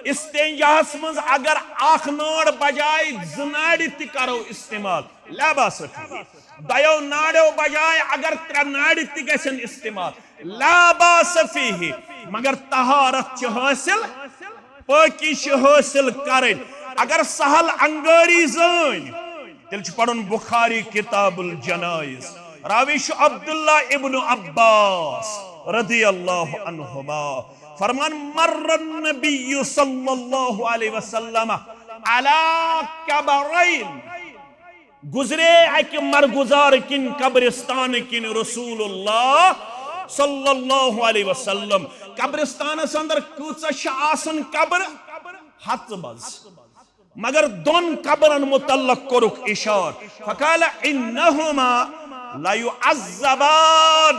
استنجاہس منٛز اگر اکھ نٲر بجایہِ زٕ نارِ تہِ کرو استعمال، لا باس فیہ۔ دۄیو ناریو بجایہِ اگر ترٛےٚ نارِ تہِ گژھن استعمال، لا باس فیہ، مگر طہارت چھِ حٲصِل، پٲکی چھِ حٲصِل کرٕنۍ۔ اگر سہل انگٲری زٲنۍ، تیٚلہِ چھُ پرُن بخاری کتاب الجنائز۔ راوی چھُ عبداللہ ابن عباس رضی اللہ عنہما۔ فرمان، مر النبی صلی اللہ علیہ وسلم علی قبرین۔ گزرے اکہِ مرگزار کِنۍ، قبرستان کِنۍ رسول اللہ صلی اللہ علیہ وسلم۔ قبرستانس اندر کۭژاہ چھِ آسان قبر؟ ہتہٕ بز۔ مگر دۄن قبرن متعلق کوٚرُکھ اشارٕ۔ فقال، انہما لیعذبان۔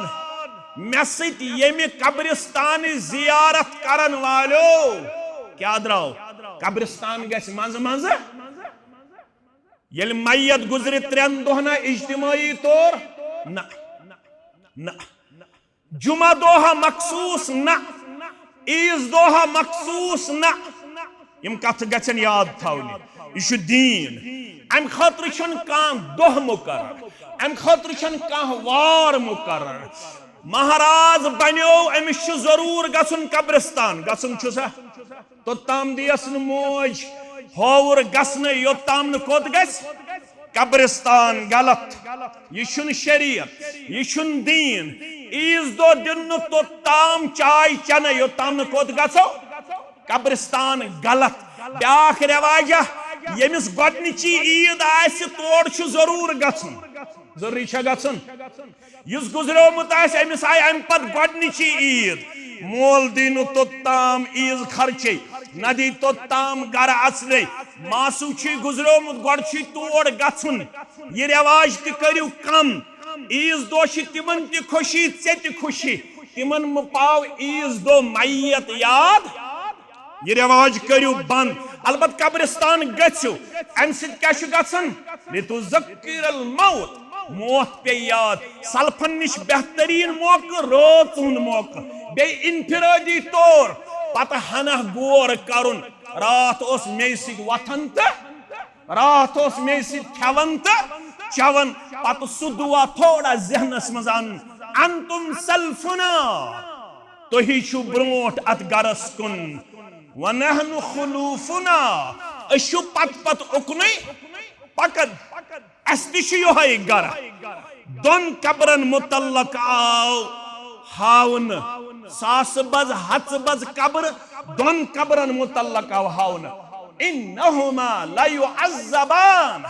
مےٚ سۭتۍ ییٚمہِ قبرستانٕچ زیارت کرن والیو کیٛاہ درٛاو؟ قبرستان گژھِ منٛزٕ منٛزٕ۔ ییٚلہِ میت گُزرِ ترٛٮ۪ن دۄہن ہا اجتماعی طور؟ نہ، نہ۔ جمعہ دۄہ ہا مخصوٗص؟ نہ۔ عیٖذ دۄہ ہا مخصوٗص؟ نہ۔ یِم کتھٕ گژھن یاد تھاونہِ۔ یہِ چھُ دیٖن۔ امہِ خٲطرٕ چھُنہٕ کانٛہہ دۄہ مقرر، امہِ خٲطرٕ چھُنہٕ کانٛہہ وار مقرر۔ مہراز بنیو، أمِس چھُ ضروٗر گژھُن قبرستان۔ گژھُن چھُ سا؟ توٚتام دِیَس نہٕ موج ہووُر گژھنہٕ، یوٚتام نہٕ کوٚت گژھِ؟ قبرستان۔ غلط۔ یہِ چھُنہٕ شریعت، یہِ چھُنہٕ دیٖن۔ عیٖذ دۄہ دِن نہٕ توٚتام چاے چٮ۪نہٕ، یوٚتام نہٕ کوٚت گژھو؟ قبرستان۔ غلط۔ بیٛاکھ رٮ۪واجہ، ییٚمِس گۄڈٕنِچی عیٖد آسہِ، تور چھُ ضروٗر گژھُن۔ ضروٗری چھا گژھُن؟ یُس گُزریومُت آسہِ، أمِس آیہِ اَمہِ پتہٕ گۄڈٕنِچی عیٖد۔ مول دی نہٕ توٚتام عیٖذ خرچے، نہ دی توٚتام گرٕ اژنَے۔ ماسوٗ چھُے گُزریومُت، گۄڈٕ چھُے تور گژھُن۔ یہِ رٮ۪واج تہِ کٔرِو کم۔ عیٖذ دۄہ چھِ تِمن تہِ خوشی، ژےٚ تہِ خوشی۔ تِمن مہٕ پاو عیٖذ دۄہ میت یاد۔ یہِ رٮ۪واج کٔرِو بنٛد۔ البتہٕ قبرستان گٔژھِو۔ اَمہِ سۭتۍ کیٛاہ چھُ گژھان؟ لِتُذَکِّرَ الْمَوْتَ۔ موت پیٚیہِ یاد۔ سلفن نِش بہتریٖن موقعہٕ، رٲژ ہُنٛد موقعہٕ۔ بیٚیہِ انفرٲدی طور۔ پتہٕ ہنا غور کرُن۔ راتھ اوس مے سۭتۍ وۄتھان تہٕ راتھ اوس مے سۭتۍ کھٮ۪وان تہٕ چٮ۪وان۔ پتہٕ سُہ دُعا تھوڑا ذہنس منٛز اَنُن۔ انتم سلفنا۔ تُہی چھِو برونٛٹھ اتھ گرس کُن۔ ونحن خلوفنا۔ أسۍ چھِو پتہٕ پتہٕ اُکنُے پکان۔ اسہِ تہِ چھُ یِہوٚے گرٕ۔ دۄن قبرن متعلق آو ہاونہٕ۔ ساسہٕ بز، ہژٕ بز قبر، دۄن قبرن متعلق آو ہاونہٕ۔ انہما لیعذبان۔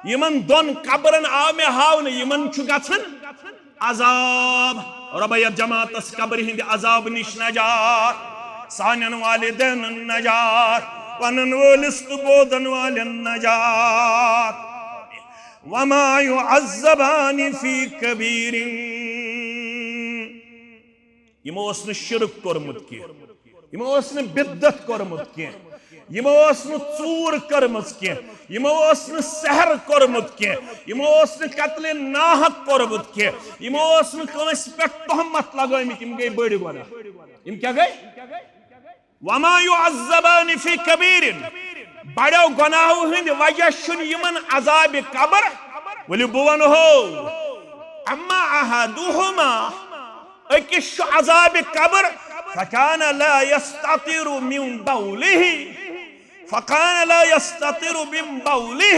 یِمن دۄن قبرن آو مےٚ ہاونہٕ، یِمن چھُ گژھان عذاب۔ رۄبہ یتھ جماعتس قبرِ ہٕنٛدِ عذاب نِش نجات، سانٮ۪ن والدینن نجات، ونن وٲلِس تہٕ بوزن والٮ۪ن نجات۔ وما يعذبان في كبير۔ یِمو اوس نہٕ شرک کوٚرمُت کینٛہہ، یِمو اوس نہٕ بدعت کوٚرمُت کینٛہہ، یِمو اوس نہٕ ژوٗر کٔرمٕژ کینٛہہ، یِمو اوس نہٕ سحر کوٚرمُت کینٛہہ، یِمو اوس نہٕ قتلِ ناحق کوٚرمُت کینٛہہ، یِمو اوس نہٕ کٲنٛسہِ پٮ۪ٹھ تہمت لگٲومٕتۍ، یِم گٔے بٔڑۍ گۄناہ۔ یِم کیٛاہ گٔے؟ وما يعذبان في كبير۔ بڑیو گناہو ہند وجہ چھُنہٕ یِمن عذابِ قبر۔ ؤلِو بہٕ ونہو۔ اما احدہما، أکِس چھُ عذابِ قبر، فکان لا یستتر من بولہ، فکان لا یستتر من بولہ۔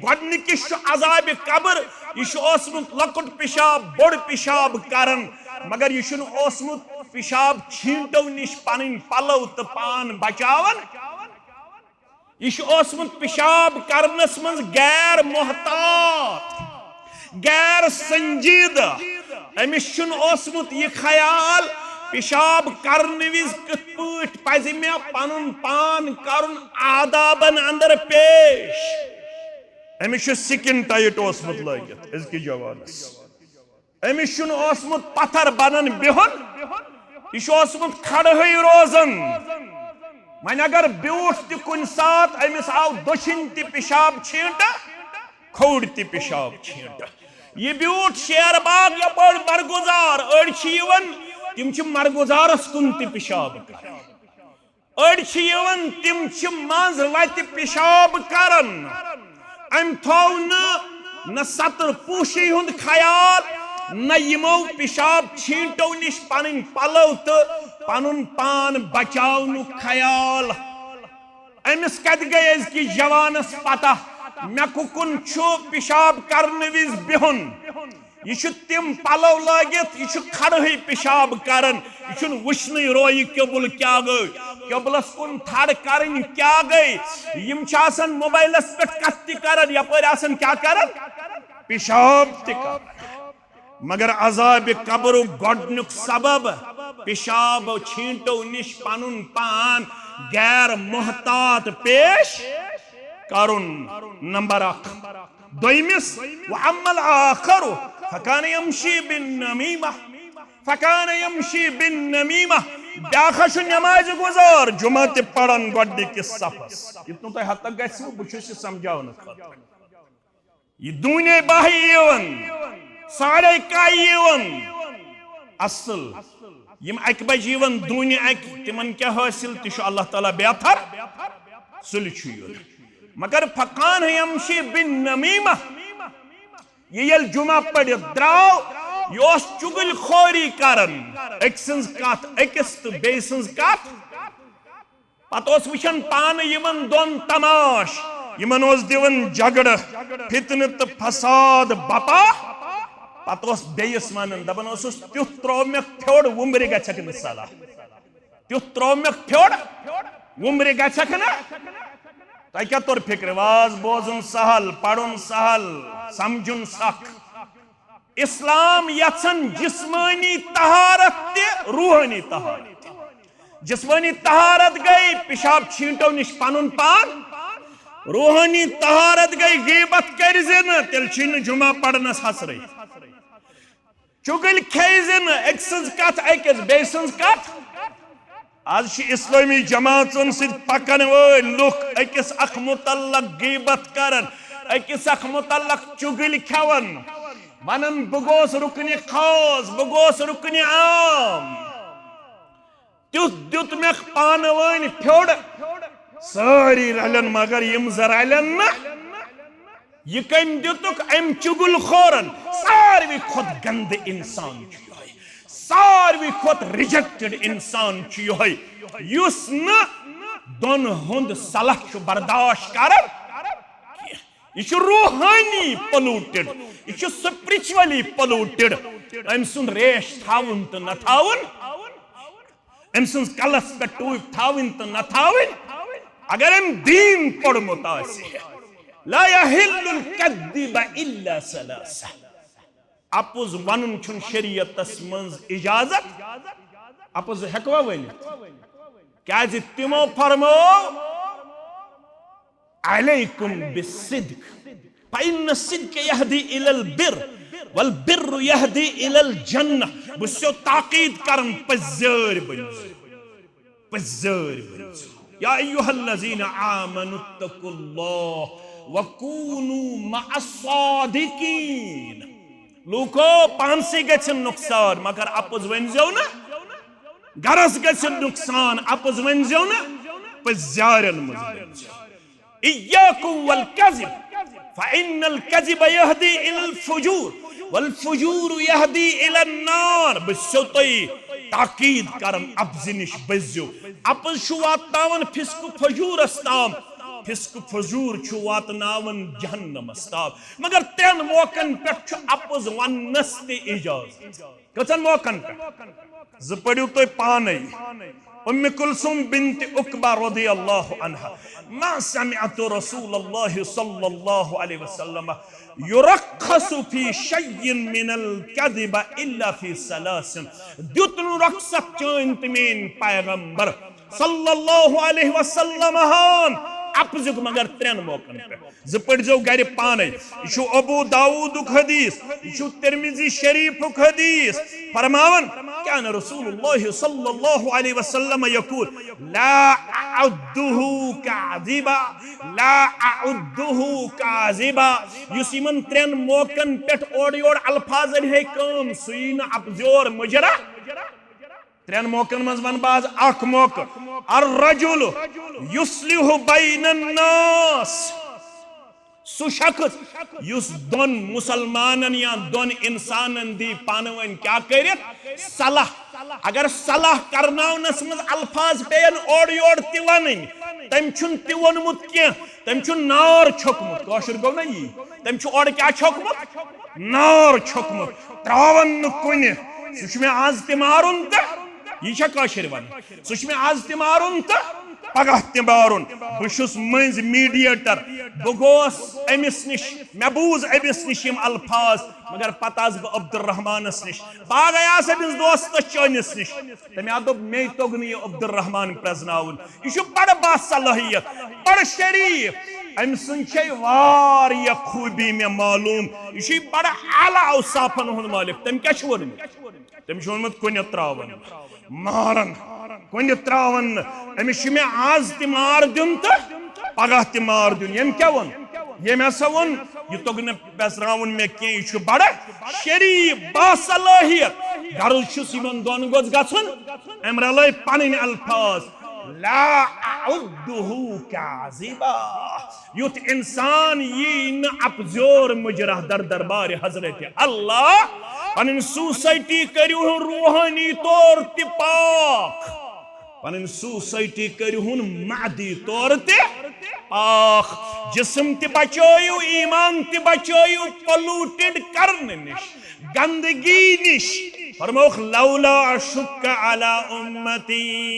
گۄڈنِکِس چھُ عذابِ قبر، یہِ چھُ اوسمُت لۄکُٹ پِشاب، بوٚڑ پِشاب کران، مگر یہِ چھُنہٕ اوسمُت پِشاب چھیٖنٹو نِش پنٕنۍ پلو تہٕ پان بچاوان۔ یہِ چھُ اوسمُت پِشاب کرنس منٛز غیر محتاط، غیر سنجیدٕ۔ أمِس چھُنہٕ اوسمُت یہِ خیال پِشاب کرنہٕ وِزِ کِتھ پٲٹھۍ پزِ مےٚ پنُن پان کرُن آدابن اندر پیش۔ أمِس چھُ سکن ٹائٹ اوسمُت لٲگِتھ أزکِس جوانس۔ أمِس چھُنہٕ اوسمُت پتھر بنان بِہُن، یہِ چھُ اوسمُت کھڑہٕے روزان۔ وۄنۍ اگر بیوٗٹھ تہِ کُنہِ ساتہٕ أمِس آو دٔچھِنۍ تہِ پِشاب چھیٖنٹہٕ، کھوٚوٕر تہِ پِشاب چھیٖنٹہٕ۔ یہِ بیوٗٹھ شیر باغ یپٲرۍ مرگُزار، أڑۍ چھِ یِوان، تِم چھِ مرگُزارس کُن تہِ پِشاب کران۔ أڑۍ چھِ یِوان، تِم چھِ منٛز وتہِ پِشاب کران۔ أمۍ تھوو نہٕ نہ ستر پوشی ہُنٛد خیال، نہ یِمو پِشاب چھیٖنٹو نِش پنٕنۍ پلو تہٕ پنُن پان بچاونُک خیال۔ أمِس کتہِ گٔے أزکِس جوانس پتہ، مےٚ کُکُن چھُ پِشاب کرنہٕ وِزِ بِہُن؟ یہِ چھُ تِم پلو لٲگِتھ، یہِ چھُ کھڑہٕے پِشاب کران، یہِ چھُنہٕ وٕچھنٕے رویہِ قبل کیٛاہ گٔے، قبلس کُن تھڑ کرٕنۍ کیٛاہ گٔے۔ یِم چھِ آسان موبایلس پٮ۪ٹھ کتھ تہِ کران، یپٲرۍ آسان کیٛاہ کران؟ پِشاب تہِ کران۔ مگر عذابِ قبرُک گۄڈنیُک سبب پِشاب چھیٖنٹو نِش پنُن پان غیر محتاط پیش کرُن۔ نمبر اکھ۔ دوٚیمِس، واما الآخر فکان یمشی بالنمیمہ، فکان یمشی بالنمیمہ۔ بیاکھ چھُ نمازِ گُزار، جمعہ تہِ پران گۄڈنِکِس صفس۔ یُتھ نہٕ تۄہہِ ہتک گژھِوٕ، بہٕ چھُس یہِ سمجھاونہٕ خٲطرٕ۔ یہِ دوٗنے باہہِ یِوان، ساڑے کاہہِ یِوان۔ اصل، یِم اکہِ بجہِ یِوان دوٗنہِ اکہِ، تِمن کیٛاہ حٲصِل؟ تہِ چھُ اللہ تعالیٰ بہتر، سُلہِ چھُ یُن۔ مگر فکان یمشی بالنمیمہ، یہِ ییٚلہِ جمعہ پٔرِتھ درٛاو، یہِ اوس چُگلۍ خوری کران، أکۍ سٕنٛز کتھ أکِس تہٕ بیٚیہِ سٕنٛز کتھ۔ پتہٕ اوس وٕچھان پانہٕ یِمن دۄن تماش، یِمن اوس دِوان جھگڑٕ، فتنہٕ تہٕ فساد بپا۔ پتہٕ اوس بیٚیِس ونان، دپان اوسُس، تیُتھ ترٛوو مےٚ پھیوٚر، وُمبرِ گژھکھ نہٕ صلاح۔ تیُتھ ترٛوو مےٚ پھیوٚر، وُمبرِ گژھکھ نہٕ۔ تۄہہِ کیٛاہ توٚر فِکرِ؟ واز بوزُن سہل، پرُن سہل، سمجھُن سخ۔ اسلام یژھن جسمٲنی طہارت تہِ، روحٲنی طہارت تہِ۔ جسمٲنی طہارت گٔے پِشاب چھیٖنٹو نِش پنُن پان، روحٲنی طہارت گٔے غیبت کٔرۍ زِ نہٕ، تیٚلہِ چھُے نہٕ جمعہ پرنس حسرٕے۔ چُگلۍ کھیٚیہِ زِ نہٕ، أکۍ سٕنٛز کتھ أکِس، بیٚیہِ سٕنٛز کتھ۔ از چھِ اسلٲمی جماژن سۭتۍ پکن وٲلۍ لُکھ أکِس اکھ متعلق غیبت کران، أکِس اکھ متعلق چُگلۍ کھٮ۪وان، ونان، بہٕ گوس رُکنہِ خاص، بہٕ گوس رُکنہِ عام۔ تیُتھ دیُت مےٚ پانہٕ وٲنۍ پھیوٚر، سٲری رلن مگر یِم زٕ رلن نہٕ۔ یہِ کٔمۍ دیُتُکھ؟ أمۍ چُگل خورن۔ ساروی کھۄتہٕ گندٕ انسان چھُ یِہوٚے، ساروی کھۄتہٕ ریجیکٹڈ انسان چھُ یِہوٚے، یُس نہٕ دۄن ہُنٛد صلاح چھُ برداشت کران کینٛہہ۔ یہِ چھُ روحٲنی پلوٹڈ، یہِ چھُ سپرچولی پلوٹڈ۔ أمۍ سُنٛد ریش تھاوُن تہٕ نہ تھاوُن، أمۍ سٕنٛز کلس پٮ۪ٹھ ٹوپۍ تھاوٕنۍ تہٕ نہ تھاوٕنۍ، اگر أمۍ دیٖن پوٚرمُت آسہِ۔ لا یحل الکذب الا ثلاثہ۔ اپُز ونُن چھُنہٕ شریعتس منٛز اجازت۔ اپُز ہیٚکوا ؤنِتھ؟ کیازِ تِمو فرموو، علیکم بالصدق، فإن الصدق یہدی الی البر، والبر یہدی الی الجنہ۔ بہٕ چھُسو تاکید کران، پٔزۍ یٲرۍ بٔنِو، پٔزۍ یٲرۍ بٔنِو۔ یا ایھا الذین آمنوا اتقوا اللہ وکونوا مع الصادقین۔ لوٗکو، پانسٕے گژھِ نۄقصان، مگر اپُز ؤنۍزیو نہٕ۔ گرس گژھِ نۄقصان، اپُز ؤنۍزیو نہٕ۔ پٔزۍ یارن منٛز ؤنۍزیو۔ إياكم والكذب، فإن الكذب يهدي إلى الفجور، والفجور يهدي إلى النار۔ بہٕ چھُسو تۄہہِ تاکید کران، اپزِ نِش بٔچھزیو۔ اپز چھُ واتناوان فسق و فجورس تام، فسق و فجور چھُ واتناوان جہنمس تام۔ مگر ترٛٮ۪ن موقعن پٮ۪ٹھ چھُ اپز وننس تہِ اجازت۔ کٔژن موقعن پٮ۪ٹھ؟ زٕ پٔرِو تُہۍ پانے۔ ام کلثوم بنت عقبہ رضی اللہ عنہا، ما سمعت رسول اللہ صلی اللہ علیہ وسلم یرخص فی شیء من الکذب الا فی ثلاث۔ دیُت نہٕ رخصت چٲنۍ تہٕ میٲنۍ پیغمبر صلی اللہ علیہ وسلم ہن اپزُک مگر ترٛٮ۪ن موقعن پٮ۪ٹھ۔ زٕ پٔرۍزیو گرِ پانے۔ یہِ چھُ ابو داؤدُک حدیث، یہِ چھُ ترمذی شریفُک حدیث۔ فرماوان، كان رسول الله صلى الله عليه وسلم يقول، لا أعده كاذبا، لا أعده كاذبا۔ یُس یِمن ترٛٮ۪ن موقعن پٮ۪ٹھ اورٕ یورٕ الفاظن ہیٚکہِ کٲم، سُہ یی نہٕ اپزیور مُجرا۔ ترٛٮ۪ن موقعن منٛز وَنہٕ بہٕ آز اکھ موقعہٕ۔ الرجل يصلح بين الناس۔ سُہ شخص یُس دۄن مُسلمانن یا دۄن اِنسانن دی پانہٕ ؤنۍ کیٛاہ کٔرِتھ؟ صلاح۔ اگر صلاح کرناونس منٛز الفاظ پیٚین اورٕ یورٕ تہِ وَنٕنۍ، تٔمۍ چھُنہٕ تہِ ووٚنمُت کینٛہہ، تٔمۍ چھُ نار چھوٚکمُت۔ کٲشُر گوٚو نہ یی؟ تٔمۍ چھُ اورٕ کیٛاہ چھوٚکمُت؟ نار چھوٚکمُت۔ ترٛاوَن نہٕ کُنہِ۔ سُہ چھُ مےٚ آز تہِ مارُن تہٕ یہِ چھا کٲشِر وَنان؟ سُہ چھُ مےٚ آز تہِ مارُن تہٕ پگاہ تہِ مارُن۔ بہٕ چھُس مٔنٛزۍ میٖڈییٹر۔ بہٕ گوس أمِس نِش، مےٚ بوٗز أمِس نِش یِم الفاظ، مگر پتہٕ آس بہٕ عبدالرحمانس نِش۔ بہٕ آ گٔیاس أمِس دوستس چٲنِس نِش۔ تٔمۍ آ دوٚپ، مے توٚگ نہٕ یہِ عبدالرحمان پرٛزناوُن۔ یہِ چھُ بڑٕ باصلٲحیت، بڑٕ شریف۔ أمۍ سٕنٛز چھے واریاہ خوٗبی مےٚ معلوٗم۔ یہِ چھُے بڑٕ اعلیٰ اوصافن ہُنٛد مٲلِک۔ تٔمۍ کیٛاہ چھُ ووٚنمُت؟ تٔمۍ چھُ ووٚنمُت، کُنہِ ترٛاوَن، مارَن، کُنہِ ترٛاوَن نہٕ۔ أمِس چھُ مےٚ آز تہِ مار دیُن تہٕ پگاہ تہِ مار دیُن۔ ییٚمۍ کیٛاہ ووٚن؟ ییٚمۍ ہسا ووٚن، یہِ توٚگ نہٕ پرٛزناوُن مےٚ کینٛہہ، یہِ چھُ بڑٕ شریف، باصلٲحیت۔ غرض چھُس یِمن دۄن گوٚژھ گژھُن، أمۍ رلٲے پنٕنۍ الفاظ، لا أعده كاذبا۔ یُتھ انسان یی نہٕ اپزیور مُجرا در دربارِ حضرت اللہ۔ پنٕنۍ سوسائٹی کٔرِو روحٲنی طور تہِ پاک، پنٕنۍ سوسائٹی کٔرِہُن مادی طور تہِ پاک۔ جسم تہِ بچٲیِو، ایمان تہِ بچٲیِو پلوٹڈ کرنہٕ نِش، گندگی نِش۔ فرمووُکھ، لولا اشق علی امتی۔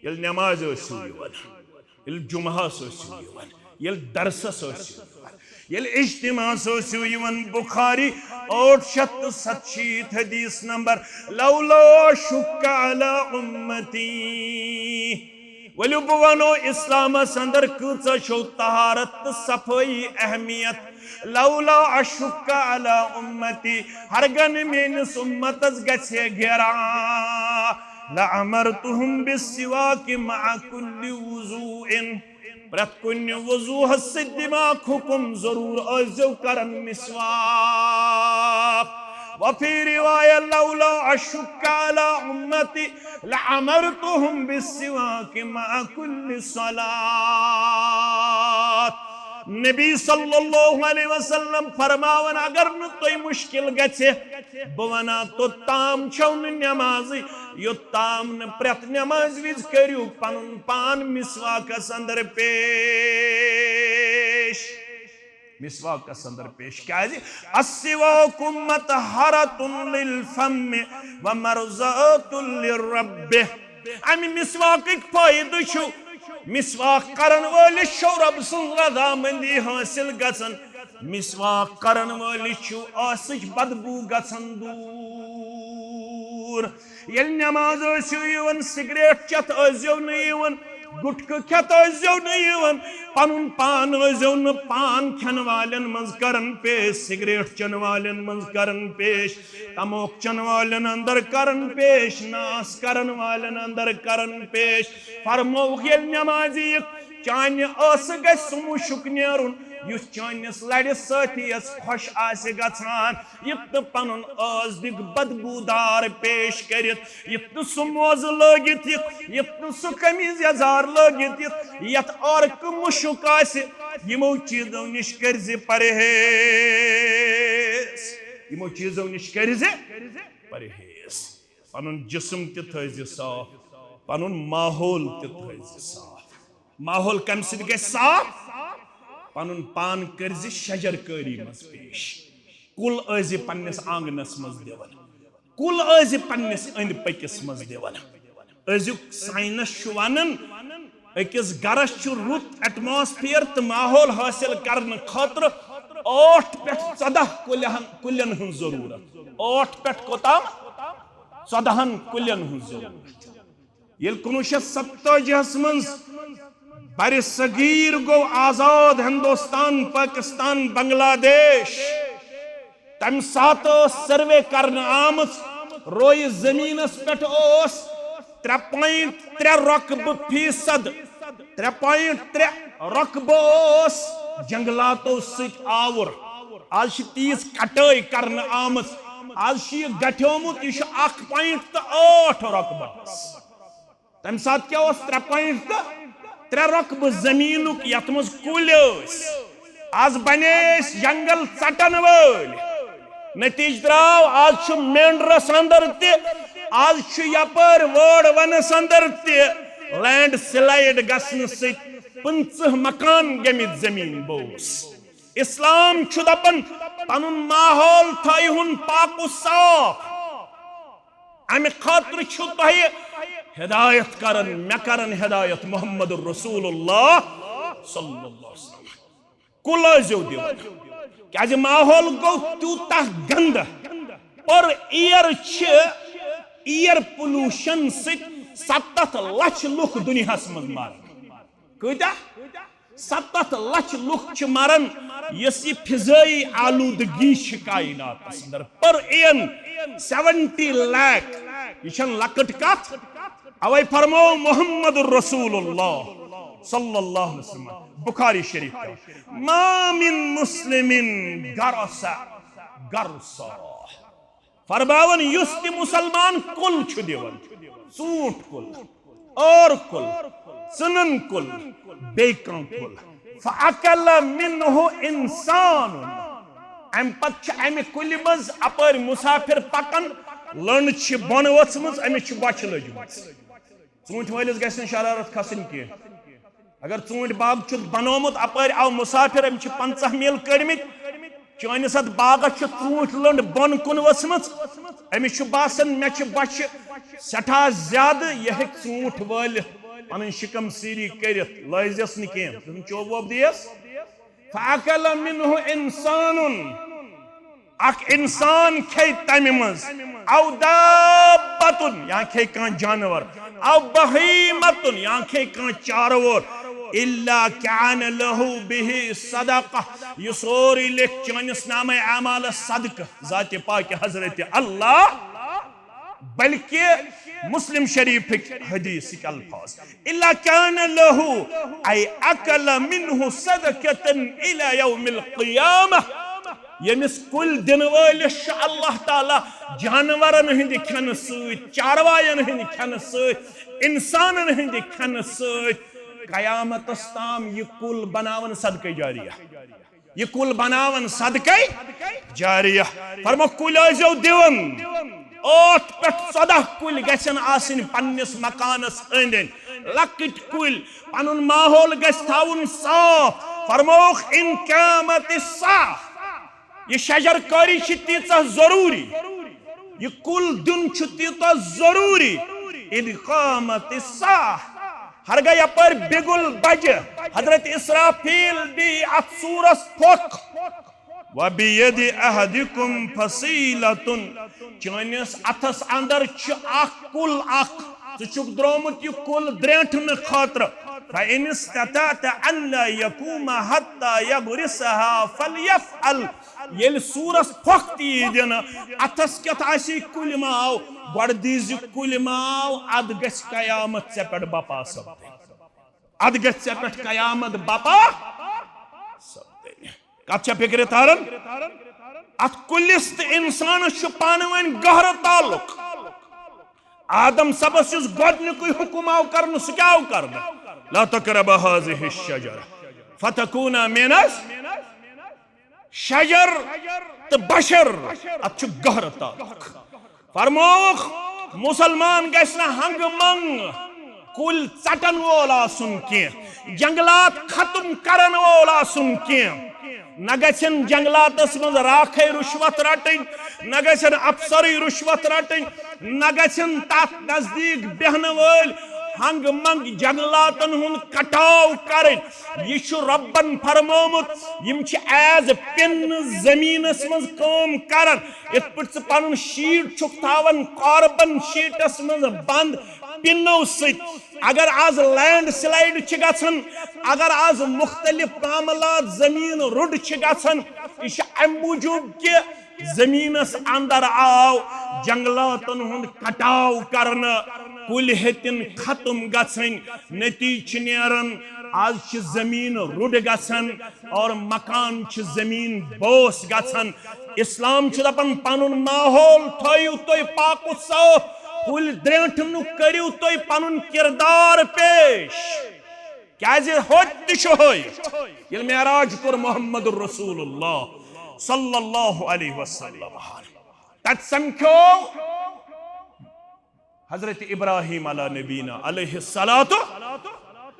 ییٚلہِ نماز ٲسِو یِوان، ییٚلہِ جمعہس ٲسِو یِوان، ییٚلہِ درسس ٲسِو یِوان، ییٚلہِ اجتماعس ٲسِو یِوان، بخاری ٲٹھ شیٚتھ تہٕ ستشیٖتھ حدیث نمبر، لولا اشق علی امتی۔ ؤلِو بہٕ ونو اسلامس اندر کۭژاہ چھو طہارت تہٕ صفٲیی اہمیت۔ لولا اشق علی امتی، ہرگن میٲنِس امتس گژھِ ہے گیرا، لامرتہم بالسواک مع کل وضوء، پرٛٮ۪تھ کُنہِ وضوٗہس سۭتۍ دِمہٕ ہاکھ حُکم، ضروٗر ٲسۍزیو کران مسواک۔ وفی روایت، لولا اشق علی امتی لامرتہم بالسواک مع کل صلاۃ۔ نبی صلی اللہ علیہ وسلم فرماوان، اگر نہٕ تۄہہِ مُشکل گژھِ، بہٕ وَنان توٚتام چھَو نہٕ نٮ۪مازٕے، یوٚتام نہٕ پرٛٮ۪تھ نٮ۪مازِ وِزِ کٔرِو پَنُن پان مسواکَس اندر پیش۔ مسواکَس اندر پیش۔ کیٛازِ؟ السواک مطہرۃ للفم و مرضاۃ للرب۔ اَمہِ مسواکٕکۍ فٲیدٕ چھُ، مسواک کرن وٲلِس چھو رۄب سٕنٛز رضامندی حٲصِل گژھان۔ مسواک کرن وٲلِس چھُ ٲسٕچ بدبو گژھان دوٗر۔ ییٚلہِ نٮ۪ماز ٲسِو یِوان، سگریٹ چٮ۪تھ ٲسۍزیو نہٕ یِوان، گُٹکہٕ کھٮ۪تھ ٲسۍزیو نہٕ یِوان، پنُن پان ٲسۍزیو نہٕ پان کھٮ۪ن والٮ۪ن منٛز کران پیش، سگریٹ چٮ۪ن والٮ۪ن منٛز کران پیش، تموک چٮ۪ن والٮ۪ن اندر کران پیش، ناس کرن والٮ۪ن اندر کران پیش۔ فرمووُکھ، ییٚلہِ نٮ۪مازِ یِکھ، چانہِ ٲسہٕ گژھِ سُہ مُشُک نیرُن، یُس چٲنِس لَرِ سٲتھی یَس خۄش آسہِ گژھان، یُتھ نہٕ پَنُن ٲس دِکھ بدبوٗدار پیش کٔرِتھ، یُتھ نہٕ سُہ موزٕ لٲگِتھ یِکھ، یُتھ نہٕ سُہ قمیٖض یَزار لٲگِتھ یِتھ، یَتھ عٲرقہٕ مُشُک آسہِ۔ یِمو چیٖزو نِش کٔرۍ زِ پرہیز، یِمو چیٖزو نِش کٔرۍ زِ پرہیز۔ پَنُن جسم تہِ تھٲوزِ صاف، پَنُن ماحول تہِ تھٲوزِ صاف۔ ماحول کَمہِ سۭتۍ گژھِ صاف؟ پَنُن پان کٔرزِ شجر کٲری منٛز پیش۔ کُل ٲسزِ پننِس آنگنس منٛز دِوان، کُل ٲسزِ پننِس أنٛدۍ پٔکِس منٛز دِوان۔ أزیُک ساینس چھُ ونان، أکِس گرس چھُ رُت ایٹماسفیئر تہٕ ماحول حٲصِل کرنہٕ خٲطرٕ ٲٹھ پٮ۪ٹھ ژۄداہ کُلٮ۪ن، کُلٮ۪ن ہٕنٛز ضروٗرت۔ ٲٹھ پٮ۪ٹھ کوتام؟ ژۄدہن کُلٮ۪ن ہٕنٛز ضروٗرت۔ ییٚلہِ کُنوُہ شیٚتھ ستٲجی ہس منٛز بر صغیر گوٚو آزاد، ہندوستان، پاکستان، بنگلہ دیش، تمہِ ساتہٕ ٲس سروے کرنہٕ آمٕژ، رویہِ زٔمیٖنس پٮ۪ٹھ اوس ترٛےٚ پوینٹ ترٛےٚ رۄقبہٕ فیصد، ترٛےٚ پوینٹ ترٛےٚ رۄقبہٕ اوس جنگلاتو سۭتۍ آوُر۔ آز چھِ تیٖژ کٹٲے کرنہٕ آمٕژ، آز چھُ یہِ گٹھیومُت، یہِ چھُ اکھ پوینٹ تہٕ ٲٹھ رۄقبس۔ تمہِ ساتہٕ کیٛاہ اوس؟ ترٛےٚ پوینٹ تہٕ ترٛےٚ رۄقبہٕ زٔمیٖنُک، یَتھ منٛز کُلۍ ٲسۍ۔ آز بنے أسۍ جنگل ژٹن وٲلۍ۔ نتیجہٕ درٛاو، آز چھُ مینڈرس اندر تہِ، آز چھُ یپٲرۍ وٲڈ ونس اندر تہِ لینڈ سلائیڈ گژھنہٕ سۭتۍ پٕنٛژٕہ مکان گٔمٕتۍ زٔمیٖن بوس۔ اسلام چھُ دپان، پنُن ماحول تھٲیہُن پاک و صاف۔ امہِ خٲطرٕ چھُ تۄہہِ ہدایت کران، مےٚ کران ہدایت محمد رسول اللہ صلی اللہ علیہ وسلم۔ کُل ٲسۍزیو دِوان، کیازِ ماحول گوٚو تیوٗتاہ گندٕ۔ پر ایئر چھِ ایئر پولوشن سۭتۍ ستتھ لچھ لُکھ دُنیاہس منٛز مران۔ کۭتیاہ؟ ستتھ لچھ لُکھ چھِ مران، یۄس یہِ فضٲیی آلودگی چھِ کائناتس اندر۔ پر ایئر سیونٹی لاکھ، یہِ چھَنہٕ لۄکٕٹ کتھ۔ اوے فرموو محمد رسول اللہ صلی اللہ علیہ وسلم، بخاری شریف کا، ما من مسلم غرس غرسا۔ فرماوان، یُس تہِ مسلمان کُل چھُ دِوان، ژوٗنٛٹھ کُل، ٲر کُل، ژٕنن کُل، بیٚیہِ کانٛہہ کُل، فَأَكَلَ مِنْهُ إِنسَانٌ، امہِ پتہٕ چھِ امہِ کُلہِ منٛز اپٲرۍ مسافر پکان، لٔنڈ چھِ بۄن ؤژھمٕژ، أمِس چھِ بۄچھِ لٔجمٕژ۔ ژوٗنٛٹھۍ وٲلِس گژھِ نہٕ شرارت کھسٕنۍ کینٛہہ۔ اگر ژوٗنٛٹھۍ باغ چھُ بنومُت، اپٲرۍ آو مسافر، أمۍ چھِ پنٛژاہ میٖل کٔڑمٕتۍ، چٲنِس اتھ باغس چھِ ژوٗنٛٹھۍ لٔنٛڈ بۄن کُن ؤژھمٕژ، أمِس چھُ باسان، مےٚ چھِ بۄچھِ سٮ۪ٹھاہ زیادٕ، یہِ ہیٚکہِ ژوٗنٛٹھۍ وٲلِتھ پنٕنۍ شِکم سیٖری کٔرِتھ، لٲزٮ۪س نہٕ کینٛہہ، دوٚپُن، چوب ووب دِیَس۔ فَأَكَلَ مِنْهُ إِنسَانٌ، اکھ انسان کھیہِ تمہِ منٛز، او دابتن، یا کھیہِ کانٛہہ جانور، او بہیمتن، یا کھیہِ کانٛہہ چارٕ وول، الا کان لہ بہ صدقہ، یہِ سورُے لیکھ چٲنِس نامہ اعمالس صدقہ ذاتِ پاکِ حضرت اللہ۔ بلکہ مسلم شریفٕکۍ حدیثٕکۍ الفاظ، الا کان لہ، اے اکل منہ صدقۃ الی یوم القیامہ۔ ییٚمِس کُلۍ دِنہٕ وٲلِس چھُ اللہ تعالیٰ جانورن ہٕنٛدِ کھٮ۪نہٕ سۭتۍ، چاروایَن ہٕنٛدِ کھٮ۪نہٕ سۭتۍ، انسانن ہٕنٛدِ کھٮ۪نہٕ سۭتۍ قیامتس تام یہِ کُل بناوان صدقہ جاریہ۔ یہِ کُل بناوان صدقے جاریہ۔ فرمو، کُلۍ ٲسۍزیو دِوان۔ ٲٹھ پٮ۪ٹھ ژۄداہ کُلۍ گژھن آسٕنۍ پننِس مکانس أنٛدۍ أنٛدۍ۔ لۄکٕٹۍ کُلۍ، پنُن ماحول گژھِ تھاوُن صاف۔ فرمووُکھ، ان قامت الساعہ، یہِ شجر کٲری چھِ تیٖژاہ ضروٗری، یہِ کُل دیُن چھُ تیوٗتاہ ضروٗری۔ ان قامت الساعہ، ہرگاہ یپٲرۍ بِگُل بجہِ، حضرت اسرافیل دی اتھ سوٗرس پھۄکھ۔ وبید احدکم فصیلۃ، چٲنِس اتھس اندر چھُ اکھ کُل اکھ، ژٕ چھُکھ درٛامُت یہِ کُل درٛینٹھنہٕ خٲطرٕ۔ فإن استطعت أن لا يقوم حتى يغرسها فليفعل۔ ییٚلہِ سوٗرس پھۄکھ تہِ یی دِنہٕ، اتھس کیُتھ آسی کُلۍ ماو، گۄڈٕ دیٖزِ کُلۍ ماو، ادٕ گژھِ قیامت ژےٚ پٮ۪ٹھ بپا سپدٕنۍ۔ ادٕ گژھِ ژےٚ پٮ۪ٹھ قیامت بپا سپدٕنۍ۔ کتھ چھا فکرِ تران؟ اتھ کُلِس تہٕ انسانس چھُ پانہٕ ؤنۍ گہرٕ تعلق۔ آدم صٲبس یُس گۄڈنیُکُے حکم آو کرنہٕ، سُہ کیٛاہ آو کرنہٕ؟ لا تقربا هذه الشجرة فتكونا من الظالمين۔ شجر تہٕ بشر، اتھ چھُ گہرٕ تعلق۔ فرمووُکھ، مسلمان گژھِ نہٕ ہنگہٕ منگ کُلۍ ژٹن وول آسُن کینٛہہ، جنگلات ختم کرن وول آسُن کینٛہہ۔ نہ گژھن جنگلاتس منٛز راکھے رُشوت رٹٕنۍ، نہ گژھن افسرٕے رُشوت رٹٕنۍ، نہ گژھن تتھ نزدیٖک بیہنہٕ وٲلۍ ہنگہٕ منگ جنگلاتن ہُنٛد کٹاو کرٕنۍ۔ یہِ چھُ رۄبن فرمومُت، یِم چھِ as pin زٔمیٖنس منٛز کٲم کران۔ یِتھ پٲٹھۍ ژٕ پنُن شیٖٹ چھُکھ تھاوان کاربن شیٖٹس منٛز بنٛد پِنو سۭتۍ، اگر از لینڈ سلائیڈ چھِ گژھان، اگر از مختلف معاملات زمین رُڈ چھِ گژھان، یہِ چھُ امہِ موٗجوٗب کہِ زمینس اندر آو جنگلاتن ہُنٛد کٹاو کرنہٕ، کُلۍ ہیٚتِن ختم گژھٕنۍ۔ نتیجہٕ چھُ نیران، از چھِ زمین رُڈ گژھان اور مکان چھِ زمین بوس گژھان۔ اسلام چھُ دپان، پنُن ماحول تھٲیِو تُہۍ پاک و صاف، کُلۍ درٛینٛٹھ نہٕ، کٔرِو تُہۍ پنُن کردار پیش۔ کیازِ ہوٚتہِ تہِ چھُ ہٲیِتھ، ییٚلہِ معراج کوٚر محمد رسول اللہ صلی اللہ علیہ وسلم، تتہِ سمکھیو حضرت ابراہیم علی نبینا علیہ الصلوۃ۔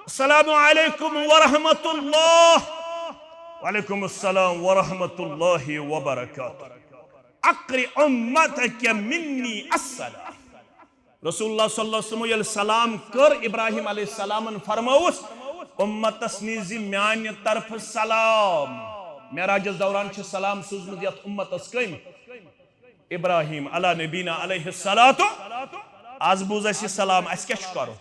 السلام علیکم ورحمۃ اللہ۔ وعلیکم السلام ورحمۃ اللہ وبرکاتہ۔ اقر امتک منی السلام۔ رسول اللہ صلی اللہ علیہ وسلم ییٚلہِ سلام کٔر ابراہیم علیہ السلامن، فرمووُس، امتس نیٖزِ میانہِ طرفہٕ سلام۔ معراجس دوران چھِ سلام سوٗزمٕژ یتھ امتس کٔمۍ؟ ابراہیم علی نبینا علیہ الصلوۃ۔ از بوز اسہِ یہِ سلام، اسہِ کیٛاہ چھُ کرُن؟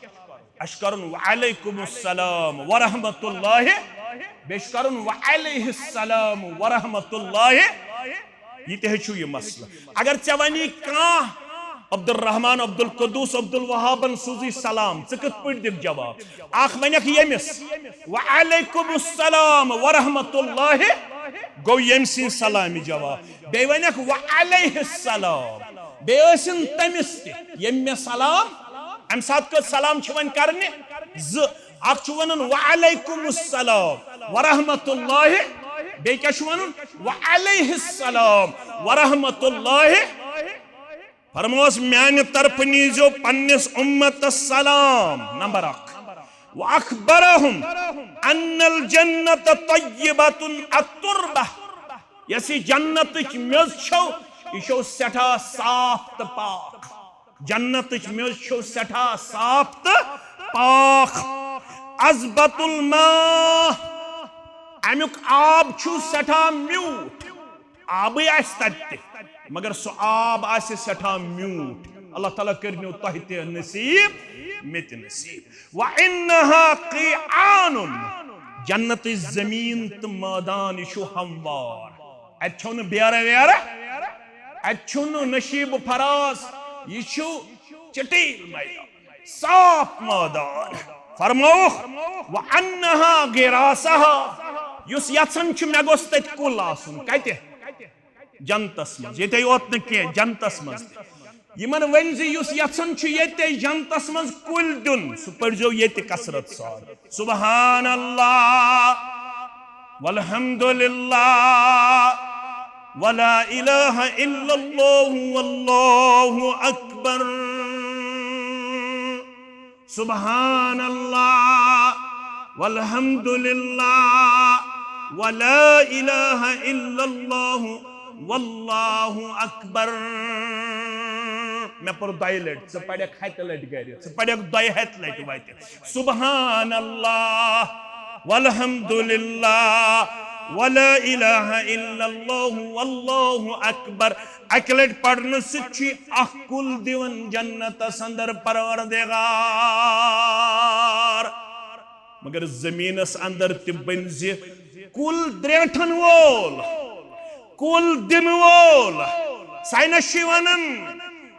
اسہِ چھُ کرُن وعلیکم السلام ورحمۃ اللہ، بیٚیہِ چھُ کرُن وعلیہ السلام ورحمۃ اللہ۔ یہِ تہِ ہیٚچھِو یہِ مسلہٕ۔ اگر ژےٚ وَنی کانٛہہ عبدالرحمان، عبدالقدوس، عبدالوہابن سوٗزٕے سلام، ژٕ کِتھ پٲٹھۍ دِکھ جواب؟ اکھ وَنٮ۪کھ ییٚمِس وعلیکم السلام ورحمۃ اللہ، گوٚو ییٚمۍ سٕنٛز سلامہِ جواب۔ بیٚیہِ وَنٮ۪کھ وعلیہ السلام، بیٚیہِ ٲسِن تٔمِس تہِ ییٚمۍ مےٚ سلام، اَمہِ ساتہٕ کٔژ سلام چھِ وۄنۍ کرنہِ؟ زٕ۔ اکھ چھُ وَنُن وعلیکم السلام ورحمۃ اللہ، بیٚیہِ کیٛاہ چھُ وَنُن؟ وعلیہ السلام ورحمۃ اللہ۔ فرموس، میانہِ طرفہٕ نیٖزیو پننِس اُمتس سلام۔ نمبر اکھ، واخبرہم ان الجنت طیبۃ التربہ، یۄس یہِ جنتٕچ میٚژ چھو، یہِ چھو سٮ۪ٹھاہ صاف تہٕ پاک۔ جنتٕچ میٚژ چھو سٮ۪ٹھاہ صاف تہٕ پاک۔ عذبۃ الماء، امیُک آب چھُ سٮ۪ٹھاہ میوٗٹھ۔ آبٕے آسہِ تتہِ تہِ، مگر سُہ آب آسہِ سٮ۪ٹھاہ میوٗٹھ۔ اللہ تعالیٰ کٔرِنو تۄہہِ تہِ نصیٖب، مےٚ تہِ نصیٖب۔ وَإِنَّهَا قِيعَانٌ، جنتٕچ زمیٖن تہٕ مٲدان، یہِ چھُ ہموار۔ اتہِ چھو نہٕ بیرٕ ویرٕ، اتہِ چھُ نہٕ نشیب و فراز، یہِ چھُ چٹیل میدان، صاف مٲدان۔ فرمووُکھ، وَأَنَّهَا غِرَاسُهَا، یُس یژھان چھُ مےٚ گوٚژھ تتہِ کُل آسُن۔ کتہِ؟ جنتس منٛز۔ ییٚتے یوت نہٕ کینٛہہ، جنتس منٛز تہِ۔ یِمن ؤنۍ زِ یُس یژھان چھُ ییٚتے جنتس منٛز کُلۍ دیُن، سُہ پٔرۍزیو ییٚتہِ کثرت سان۔ سبحان اللہ، والحمد للہ، ولا الہ الا اللہ، واللہ اکبر۔ سبحان اللہ، والحمد للہ، ولا الہ الا اللہ، واللہ اکبر۔ مےٚ پوٚر دۄیہِ لٹہِ، ژٕ پرکھ ہتہِ لٹہِ گرِ، ژٕ پرکھ دۄیہِ ہتہِ لٹہِ وتہِ۔ سبحان اللہ، والحمد للہ، ولا الہ الا اللہ، واللہ اکبر۔ اکہِ لٹہِ پرنہٕ سۭتۍ چھُ اکھ کُل دِوان جنتس اندر پروردگار۔ مگر زمینس اندر تہِ بنزِ کُل درینٹھن وول، کُل دِنہٕ وول۔ ساینس چھُ ونان،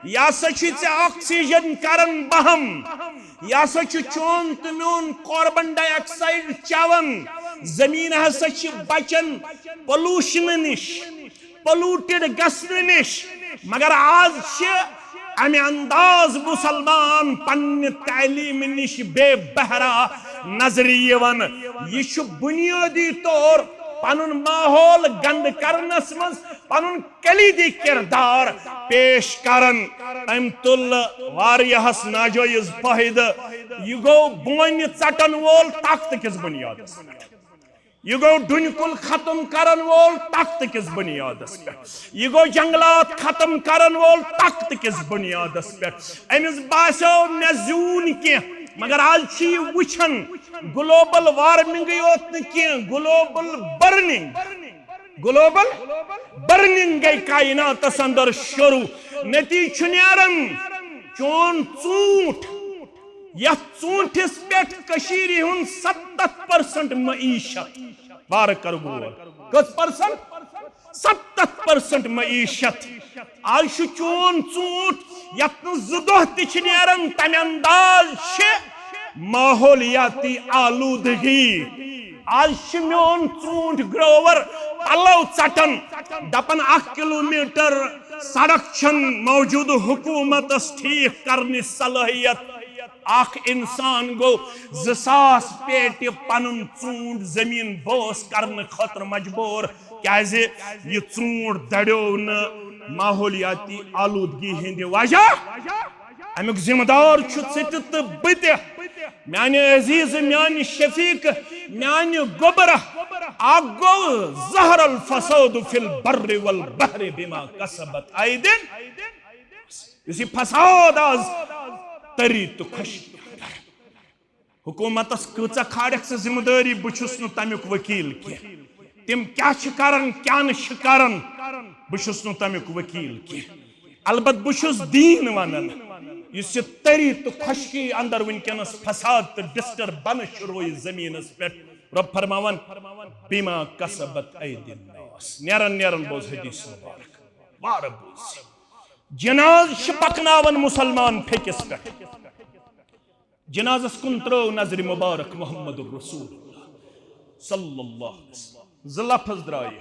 یہِ ہسا چھُ ژےٚ آکسیجن کران بہم، یہِ ہسا چھُ چون تہٕ میون کاربن ڈائی آکسائیڈ چٮ۪وان، زمین ہسا چھِ بچان پولوشن نِش، پولوٹڈ گژھنہٕ نِش، مگر آز چھِ امہِ انداز مسلمان پننہِ تعلیمہِ نِش بے بہرا نظرِ یِوان۔ یہِ چھُ بنیٲدی طور پنُن ماحول گنٛدٕ کرنس منٛز پنُن کلیدی کردار پیش کران۔ أمۍ تُل واریاہس ناجٲیز فٲیدٕ۔ یہِ گوٚو بونہِ ژٹن وول طاقتہٕ کِس بنیادس پٮ۪ٹھ۔ یہِ گوٚو ڈُنۍ کُل ختم کرن وول طاقتہٕ کِس بنیادس پٮ۪ٹھ۔ یہِ گوٚو جنگلات ختم کرن وول طاقتہٕ کِس بنیادس پٮ۪ٹھ۔ أمِس باسیو مےٚ زیوٗن کینٛہہ، مگر آز چھِ یہِ وٕچھان گلوبل وارمنگٕے یوت نہٕ کینٛہہ، گلوبل برننگ، گلوبل برننگ گٔے کائناتس اندر شروع۔ نتیجہ چھُ نیران، چون ژوٗنٛٹھ، یتھ ژوٗنٛٹھِس پٮ۪ٹھ کٔشیٖرِ ہُنٛد ستتھ پرسنٹ معیشت، وارٕ کر غور، کٔژ پرسنٹ؟ ستتھ پرسنٹ معیشت۔ آز چھُ چون ژوٗنٛٹھ، یتھ نہٕ زٕ دۄہ تہِ چھِ نیران، تمہِ انداز چھِ ماحولیاتی آلودگی۔ آز چھِ میون ژوٗنٛٹھ گروور پلو ژٹان، دپان اکھ کلوٗمیٹر سڑک چھن موجودٕ حکومتس ٹھیک کرنٕچ صلٲحیت۔ اکھ انسان گوٚو زٕ ساس پیٹہِ پنُن ژوٗنٛٹھ زٔمیٖن بوس کرنہٕ خٲطرٕ مجبوٗر، کیازِ یہِ ژوٗنٛٹھ دڑیو نہٕ ماحولیاتی آلودگی ہٕنٛدِ وجہ۔ امیُک ذمہٕ دار چھُ ژٕ تہِ تہٕ بہٕ تہِ۔ میانہِ عزیز، میانہِ شفیق، میانہِ گوٚبرہ، اکھ گوٚو ظہر الفساد فی البر والبحر بما کسبت ایدی الناس۔ یُس یہِ فساد آز تٔری تہٕ خۄشکی اندر۔ حکومتس کۭژاہ کھالکھ ژٕ ذمہٕ دٲری، بہٕ چھُس نہٕ تمیُک وکیل کینٛہہ۔ تِم کیٛاہ چھِ کران، کیٛاہ نہٕ چھِ کران، بہٕ چھُس نہٕ تمیُک وکیل کینٛہہ۔ البتہ بہٕ چھُس دیٖن ونان، یُس یہِ تٔری تہٕ خۄشکی اندر وٕنکیٚنس فساد تہٕ ڈسٹربنس چھُ رویہِ زٔمیٖنس پٮ۪ٹھ۔ رۄب فرماوان، بما کسبت ایدی الناس۔ نیران نیران بوز حدیث مبارک، وارٕ بوز۔ جناز چھِ پکناوان مسلمان پھیٚکِس پٮ۪ٹھ۔ جنازس کُن ترٲو نظرِ مبارک محمد رسول اللہ صلی اللہ علیہ وسلم۔ زٕ لفظ درٛایہِ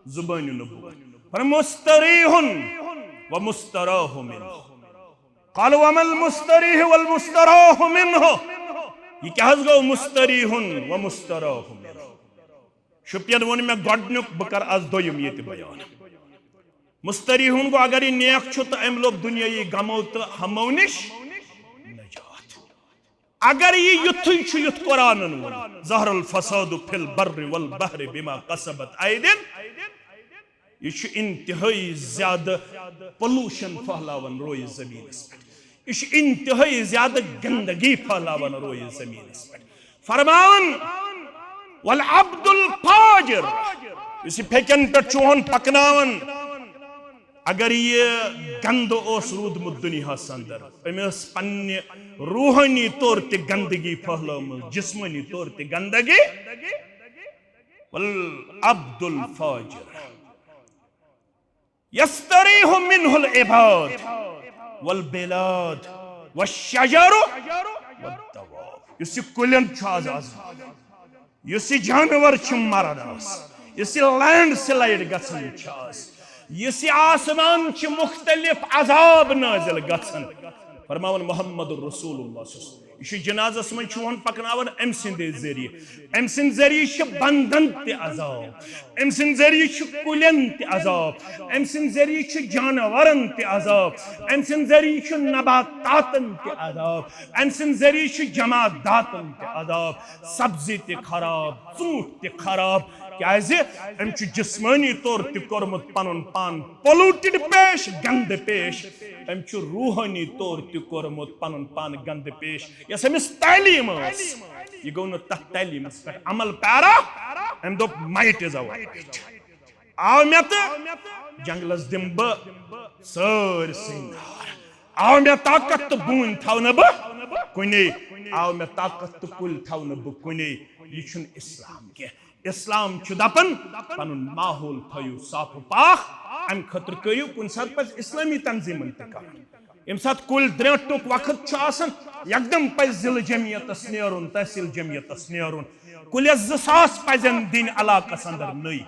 زبانِ نبوت۔ فرموو، مستریح و مستراح منہ۔ قالوا وما المستریح والمستراح منہ؟ یہِ کیٛاہ حظ گوٚو مستریح و مستراح منہ؟ شُپین ووٚن مےٚ گۄڈٕنیُک، بہٕ کرٕ از دوٚیِم ییٚتہِ بیان۔ مستریحُن گوٚو، اگر یہِ نیک چھُ تہٕ أمۍ لوٚب دُنیٲیی غمو تہٕ ہمو نِش نجات۔ اگر یہِ یُتھُے چھُ یُتھ قرآنن ووٚن، ظہر الفساد فی البر والبحر بما کسبت ایدی الناس، یہِ چھُ انتہٲئی زیادٕ پولوشن پھٔہلاوان رویہِ زٔمیٖنس پٮ۪ٹھ۔ یہِ چھُ انتہٲئی زیادٕ گندگی پھٔہلاوان رویہِ زٔمیٖنس پٮ۪ٹھ۔ فرماوان، والعبد الفاجر، یُس یہِ پھیٚکٮ۪ن پٮ۪ٹھ چھُ ہون پکناوان، اگر یہِ گندٕ اوس روٗدمُت دُنیاہس اندر، أمۍ ٲس پننہِ روحٲنی طور تہِ گندگی پھٔہلٲومٕژ، جسمٲنی طور تہِ گندگی۔ والعبد الفاجر یستریح منہ العباد والبلاد والشجر والدواب۔ یُس یہِ کُلٮ۪ن چھُ آز آز، یُس یہِ جانور چھِ مران آز، یُس یہِ لینڈ سلائیڈ گژھان چھِ آز، یُس یہِ آسمان چھِ مختلف عذاب نازل گژھان، فرماوان محمد رسول اللہ صلی اللہ علیہ وسلم، یہِ چھُ جنازس منٛز چھُ وۄنۍ پکناوان أمۍ سٕنٛدے ذٔریعہٕ۔ أمۍ سٕنٛدۍ ذٔریعہٕ چھِ بندن تہِ عذاب، أمۍ سٕنٛدۍ ذٔریعہٕ چھُ کُلٮ۪ن تہِ عذاب، أمۍ سٕنٛدۍ ذٔریعہٕ چھُ جانورن تہِ عذاب، أمۍ سٕنٛدۍ ذٔریعہٕ چھُ نباتاتن تہِ عذاب، أمۍ سٕنٛدۍ ذٔریعہٕ چھُ جماداتن تہِ عذاب، سبزی تہِ خراب، ژوٗنٛٹھۍ تہِ خراب۔ کیازِ؟ أمۍ چھُ جسمٲنی طور تہِ کوٚرمُت پنُن پان پولوٹڈ پیش، گندٕ پیش۔ أمۍ چھُ روحٲنی طور تہِ کوٚرمُت پنُن پان گندٕ پیش۔ یۄس أمِس تعلیٖم ٲس، یہِ گوٚو نہٕ تتھ تعلیٖمس پٮ۪ٹھ عمل پیرا۔ أمۍ دوٚپ، "Might is our right۔" آو مےٚ تہٕ جنگلس دِمہٕ بہٕ سٲرسٕے نار۔ آو مےٚ طاقت تہٕ بوٗنۍ تھاونہٕ بہٕ کُنے۔ آو مےٚ طاقت تہٕ کُلۍ تھاونہٕ بہٕ کُنے۔ یہِ چھُنہٕ اسلام کینٛہہ۔ اسلام چھُ دپان، پنُن ماحول تھٲیِو صاف و پاک۔ امہِ خٲطرٕ کٔرِو کُنہِ ساتہٕ پزِ اسلٲمی تنظیٖمن تہِ کرُن۔ ییٚمہِ ساتہٕ کُلۍ درٛینٛٹُک وقت چھُ آسان، یکدم پزِ ضلعہٕ جمعیتس نیرُن، تحصیل جمعیتس نیرُن۔ کُلٮ۪س زٕ ساس پزن دِنۍ علاقس اندر نٔے۔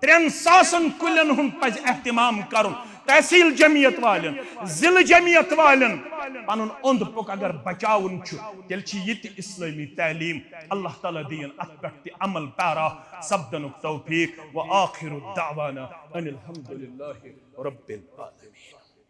ترٛٮ۪ن ساسن کُلٮ۪ن ہُنٛد پزِ اہتمام کرُن۔ تحصیل جمعیت والٮ۪ن، ضلعہٕ جمعیت والٮ۪ن پنُن اوٚنٛد پوٚک اگر بچاوُن چھُ، تیٚلہِ چھِ یہِ تہِ اسلٲمی تعلیٖم۔ اللہ تعالیٰ دِیِن اتھ پٮ۪ٹھ تہِ عمل پیرا سپدنُک توفیق۔ وآخر دعوانا ان الحمد للہ رب العالمین۔